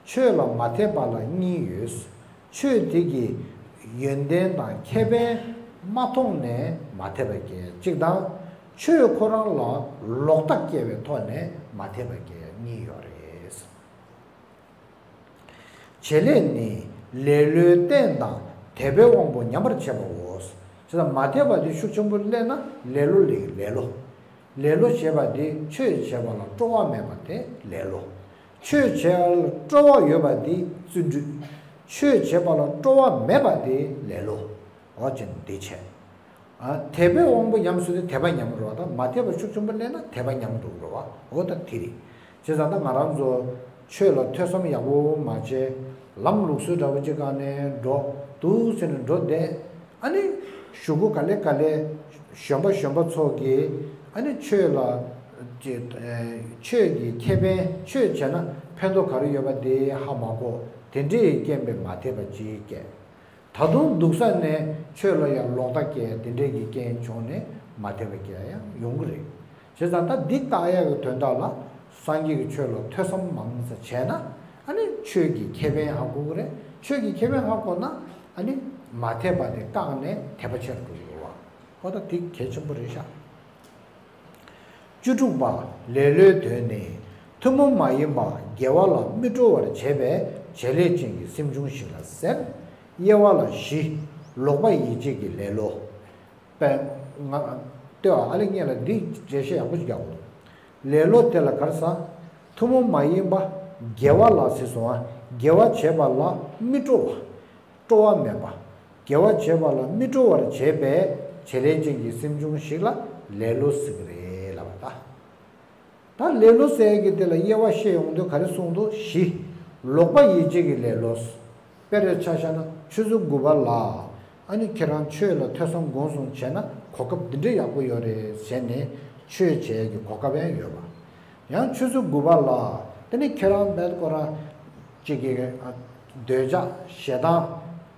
ཆོས་ལ་མ་དད་པ་ལ་གཉིས་ཡོད། ཆོས་དེ་གི་ཡོན་ཏན་དང་ཁེ་ཕན་མ་མཐོང་ནས་མ་དད་པ་སྐྱེ་གཅིག་དང་། ཆོས་ཁོ་རང་ལ་ལོག་ལྟ་སྐྱེ་བའི་ཐོག་ནས་མ་དད་པ་སྐྱེ་གཉིས་ཡོད་རེད། བྱེད་ལས་ནི་ལེ་ལོའི་རྟེན་དང་དད་པའི་དབང་པོ་ཉམས་པར་བྱེད་པའོ། བྱས་ཙང་མ་དད་པ་དེ་ཤུགས་ཆེན་པོ་སླེབས་ན་ལེ་ལོ་ལེགས། ལེ་ལོ། ལེ་ལོ་བྱེད་པ་དེ་ཆོས་བྱེད་པ་ལ་སྤྲོ་བ་མེད་པ་དེ་ལེ་ལོ། ཆོས་བྱེད་པ་ལ་སྤྲོ་བ་ཡོད་པ་དེ་བརྩོན་འགྲུས། ཆོས་བྱེད་པ་ལ་སྤྲོ་བ་མེད་པ་དེ་ལེ་ལོ། འོ་ཅན་འདི་བྱས། ཨ། དད་པའི་དབང་པོ་ཉམས་སོང་དུས་དད་པ་ཉམས་འགྲོ་བ་དང་། མ་དད་པ་ཤུགས་ཆེན་པོ་སླེབས་ན་དད་པ་ཉམས་འགྲོ་གི་རེད་བ། འོ་ད་དེ་རེད། བྱས་ཙང་ད་ང་རང་ཚོ་ཆོས་ལ་ཐོས་བསམ་ཡག་པོ་མ་བྱས། ལམ་ལུགས་སྲོལ་འདྲ་བོ་ཅིག་སྒང་ནས་འགྲོ། འདུག་ཟེར་ནས་འགྲོ་བསྡད། ཨ་ནི་གཞུག་གུ་ག་ལེ་ག་ལེ་གཞོན་པ་གཞོན་པ་ཚོ་གིས་ཨ་ནི་ཆོས་ལ་ ཅེས། ཆོས་ཀྱི་ཁེ་ཕན། ཆོས་བྱས་ན་ཕན་ཐོགས་ག་རེ་ཡོད་པ་དེ་ཧ་མ་གོ། དེ་འདྲའི་རྐྱེན་པས་མ་དད་པ་ཅིག་སྐྱེ། ད་དུང་སྡུག་ས་ནས་ཆོས་ལ་ཡང་ལོག་ལྟ་སྐྱེ། དེ་འདྲའི་གི་རྐྱེན་བྱུང་ནས་མ་དད་པ་སྐྱེ་ཡང་ཡོང་གི་རེད། བྱས་ཙང་ད་འདི་བཀག་ཡག་གི་དོན་དག་ལ་སངས་རྒྱས་ཀྱི་ཆོས་ལ་ཐོས་བསམ་མང་ཙམ་བྱས་ན། ཨ་ནི་ཆོས་ཀྱི་ཁེ་ཕན་ཧ་གོ་གི་རེད། ཆོས་ཀྱི་ཁེ་ཕན་ཧ་གོ་ན་ཨ་ནི་མ་དད་པ་དེ་བཀག་ནས་དད་པ་ཆེར་འགྲོ་གི་རེད་བ། ཨོ་ད་དེ་གལ་ཆེན་པོ་རེད་ཤག་བཅུ་དྲུག་པ། ལེ་ལོའི་དོན་ནི། ཐུན་མོང་མ་ཡིན་པ་དགེ་བ་ལ་མི་སྤྲོ་བར་བྱེད་པའི་བྱེད་ལས་ཅན་གྱི་སེམས་བྱུང་ཞིག་ལ་ཟེར། དབྱེ་བ་ལ་བཞི། ལོག་པ་ཡིད་བྱེད་ཀྱི་ལེ་ལོ། པའི་ང་ལྟོས་ཨ་ལེ་ངས་ལ་འདི་འགྲེལ་བཤད་ཡག་པོ་ཞིག་རྒྱག་དགོས། ལེ་ལོ་དེ་ལ་ག་རེ་ཟེར། ཐུན་མོང་མ་ཡིན་པ་དགེ་བ་ལ་ཟེར་སོང་ང་། དགེ་བ་བྱེད་པ་ལ་མི་སྤྲོ་བ། སྤྲོ་བ་མེད་པ། དགེ་བ་བྱེད་པ་ལ་མི་སྤྲོ་བར་བྱེད་པའི་བྱེད་ལས་ཅན་གྱི་སེམས་བྱུང་ཞིག་ལ་ལེ་ལོ་ཟེར་གི་རེད་ལབ་པ་ད། ད་ལེ་ལོ་ཟེར་གི་དེ་ལ་དབྱེ་བ་བཤད་ཡོང་དུས་ག་རེ་གསུངས་འདུག་བཞི། ལོག་པ་ཡིད་བྱེད་ཀྱི་ལེ་ལོ། དཔེར་ཆ་བཞག་ན་ཆུ་ཚོད་དགུ་པ་ལ་ཨ་ནི་ཁྱེད་རང་ཆོས་ལ་ཐོས་བསམ་སྒོམ་གསུམ་བྱས་ན་གོ་སྐབས་འདི་འདྲ་ཡག་པོ་ཡོད་རེད་ཟེར་ནས་ཆོས་བྱེད་ཀྱི་གོ་སྐབས་ཡང་ཡོད་པ། ཡང་ཆུ་ཚོད་དགུ་པ་ལ་དེ་ནི་ཁྱེད་རང་མེད་ཁོ་རང་གཅིག་གི་འདོད་ཆགས་ཞེ་སྡང་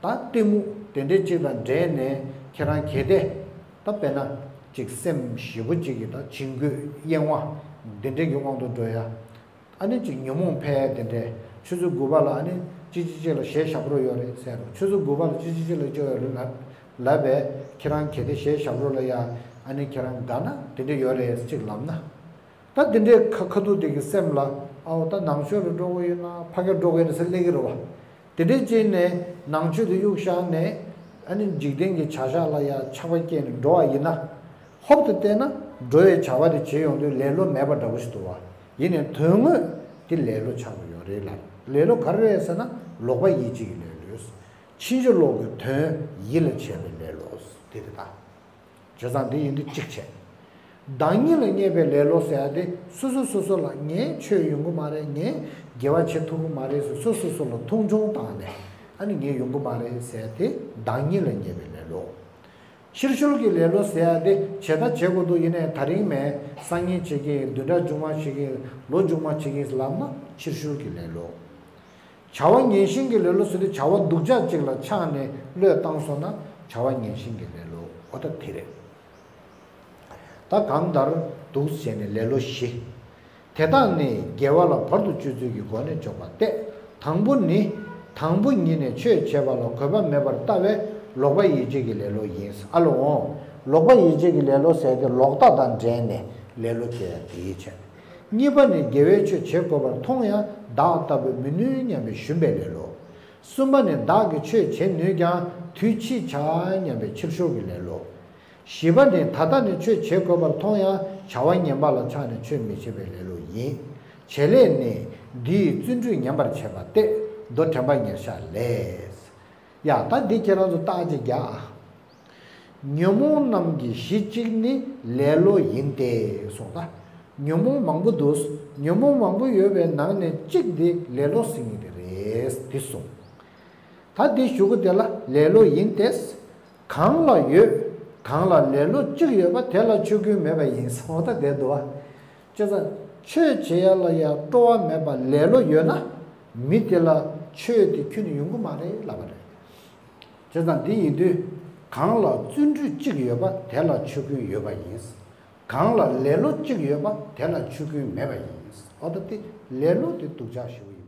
དང་གཏི་མུག་དེ་འདྲའི་གཅིག་དང་འབྲེལ་ནས་ཁྱེད་རང་གལ་ཏེ་ད་དཔེར་ན་གཅིག་སེམས་ཞེ་པོ་གཅིག་གི་ད་བྱིང་རྒོད་གཡེང་བ་འདི་འདྲའི་གི་དབང་དུ་འགྲོ་ཡ། ཨ་ནི་གཅིག་ཉོན་མོངས་འཕེལ་དེ་འདྲའི་ཆུ་ཚོད་དགུ་པ་ལ་ཨ་ནི་གཅིག་གཅིག་གཅིག་ལ་གཞས་ཞབས་བྲོ་ཡོད་རེད་ཟེར་རོ། ཆུ་ཚོད་དགུ་པ་ལ་གཅིག་གཅིག་གཅིག་ལ་སྐྱོ་ཡོད་རེད་ལབ་ལབ་པས་ཁྱེད་རང་གལ་ཏེ་གཞས་ཞབས་བྲོ་ལ་ཡ་ཨ་ནི་ཁྱེད་རང་དགའ་ན་དེ་འདྲ་ཡོད་རེད་གཅིག་ལབ་ན། ད་དེ་འདྲའི་ཁ་ཁ་ཐུག་དེ་གི་སེམས་ལ་ཨའོ་ད་ནང་ཆོས་ལ་འགྲོ་གི་ཡོད་ན་ཕ་གིར་འགྲོ་གི་ཡོད་ན་ཟེར་སླེབས་ཀྱི་རེད་བ། དེ་འདྲའི་བྱས་ནས་ནང་ཆོས་དེ་གཡུག་བཞག་ནས་ཨ་ནི་འཇིག་རྟེན་གྱི་བྱ་གཞག་ལ་ཡ་ཆགས་པ་སྐྱེས་ནས་འགྲོ་བ་ཡིན་ན། ཧོབ་ཏེ་བལྟས་ན་འགྲོ་བའི་བྱ་བ་དེ་བྱེད་ཡོང་དུས་ལེ་ལོ་མེད་པ་འདྲ་པོ་ཞིག་འདུག་བ། ཡིན་ནའི་དོན་དངོས་དེ་ལེ་ལོ་ཆགས་ཀྱི་ཡོད་རེད་ལ། ལེ་ལོ་ག་རེ་རེད་ཟེར་ན་ལོག་པ་ཡིད་བྱེད་ཀྱི་ལེ་ལོ། ཕྱིན་ཅི་ལོག་གི་དོན་ཡིད་ལ་བྱེད་པའི་ལེ་ལོ་དེ་རེད་ད། བྱས་ཙང་འདི་ཡིན་དུས་གཅིག་བྱས། བདག་ཉིད་ལ་བརྙས་པའི་ལེ་ལོ་ཟེར་ཡ་དེ་སོ་སོ་སོ་སོ་ལ་ངས་ཆོས་ཡོང་གི་མ་རེད། ངས་དགེ་བ་བྱེད་ཐུབ་ཀྱི་མ་རེད་ཟེར་སོ་སོ་སོ་ལ་མཐོང་ཆུང་བཏང་ནས་ཨ་ནི་ངས་ཡོང་གི་མ་རེད་ཟེར་ཡ་དེ་བདག་ཉིད་ལ་བརྙས་པའི་ལེ་ལོ། ཕྱིར་བཤོལ་གྱི་ལེ་ལོ་ཟེར་ཡ་དེ་བྱས་ད་བྱེད་དགོས་འདུག་ཡིན་ནའི་ད་རིང་མེད། སང་ཉིན་བྱེད་ཀྱི་ཡིན། བདུན་ཕྲག་མཇུག་མ་བྱེད་ཀྱི་ཡིན། ལོ་མཇུག་མ་བྱེད་ཀྱི་ཡིན་ལབ་ན་ཕྱིར་བཤོལ་གྱི་ལེ་ལོ། བྱ་བ་ངན་ཞེན་གྱི་ལེ་ལོ་ཟེར་དུས་བྱ་བ་སྡུག་ཅག་ཅིག་ལ་ཆགས་ནས་བློས་བཏང་སོང་ན་བྱ་བ་ངན་ཞེན་གྱི་ལེ་ལོ། འོ་ད་དེ་རེད། ད་གང་ལྟར་འདུག་བྱས་ནས་ལེ་ལོ་བཞི། དེ་དག་ནི་དགེ་བ་ལ་བར་དུ་གཅོད་ཚུལ་གྱི་སྒོ་ནས་འཇོག་པ་སྟེ། དང་པོ་ནི། དང་པོ་ཉིད་ནས་ཆོས་བྱེད་པ་ལ་གོ་བ་མེད་པར་ལྟ་བའི་ལོག་པ་ཡིད་བྱེད་ཀྱི་ལེ་ལོ་ཡིན། ཨ་ལོ་འོང་། ལོག་པ་ཡིད་བྱེད་ཀྱི་ལེ་ལོ་ཟེར་ཏེ་ལོག་ལྟ་དང་འབྲེལ་ནས་ལེ་ལོ་སྐྱེ་ཡ་དེའི་ཕྱིར། གཉིས་པ་ནི་དགེ་བའི་ཆོས་བྱེད་དགོས་པར་མཐོང་ཡང་བདག་ལྟ་བུས་མི་ནུས་སྙམ་པའི་ཞུམ་པའི་ལེ་ལོ། གསུམ་པ་ནི་བདག་གིས་ཆོས་བྱེད་ནུས་ཀྱང་དུས་ཕྱིས་བྱ་སྙམ་པའི་ཕྱིར་ཤོར་གྱི་ལེ་ལོ། བཞི་པ་ནི་ད་ལྟ་ནི་ཆོས་བྱེད་དགོས་པར་མཐོང་ཡང་བྱ་བ་ངན་པ་ལ་ཆགས་ནས་ཆོས་མི་བྱེད་པའི་ལེ་ལོ་ཡིན། བྱེད་ལས་ནི་འདིས་བརྩོན་འགྲུས་ཉམས་པར་བྱེད་པ་སྟེ། མདོ་དྲན་པ་ཉེར་བཞག་ལས། ཡ་ད་འདི་ཁྱེད་རང་ཚོ་རྟགས་ཅིག་རྒྱག་ཨ། ཉོན་མོངས་རྣམས་ཀྱི་གཞི་གཅིག་ནི་ལེ་ལོ་ཡིན་ཏེ་གསུངས་ད། ཉོན་མོངས་མང་པོ་འདུག་ཉོན་མོངས་མང་པོ་ཡོད་པའི་ནང་ནས་གཅིག་དེ་ལེ་ལོ་ཟེར་མཁན་དེ་རེད་དེ་གསུངས། ད་འདི་གཞུག་གུ་དེ་ལ་ལེ་ལོ་ཡིན་ཏེ། གང་ལ་ཡོད། གང་ལ་ལེ་ལོ་གཅིག་ཡོད་པ་དེ་ལ་ཆོས་ཀུན་མེད་པ་ཡིན་གསུངས་ད་བསྡད་འདུག་བ། བྱས་ཙང་ཆོས་བྱེད་ཡ་ལ་ཡང་སྤྲོ་བ་མེད་པ་ལེ་ལོ་ཡོད་ན་མི་དེ་ལ་ཆོས་དེ་ཁྱོན་ནས་ཡོང་གི་མ་རེད་ལབ་པ་རེད། བྱས་ཙང་འདི་ཡིན་དུས། གང་ལ་བརྩོན་འགྲུས་གཅིག་ཡོད་པ་དེ་ལ་ཆོས་ཀུན་ཡོད་པ་ཡིན། གང་ལ་ལེ་ལོ་གཅིག་ཡོད་པ་དེ་ལ་ཆོས་ཀུན་མེད་པ་ཡིན། ཨོ་ད་དེ་ལེ་ལོ་དེ་སྡུག་ཅག་ཞེ་པོ་ཡིན།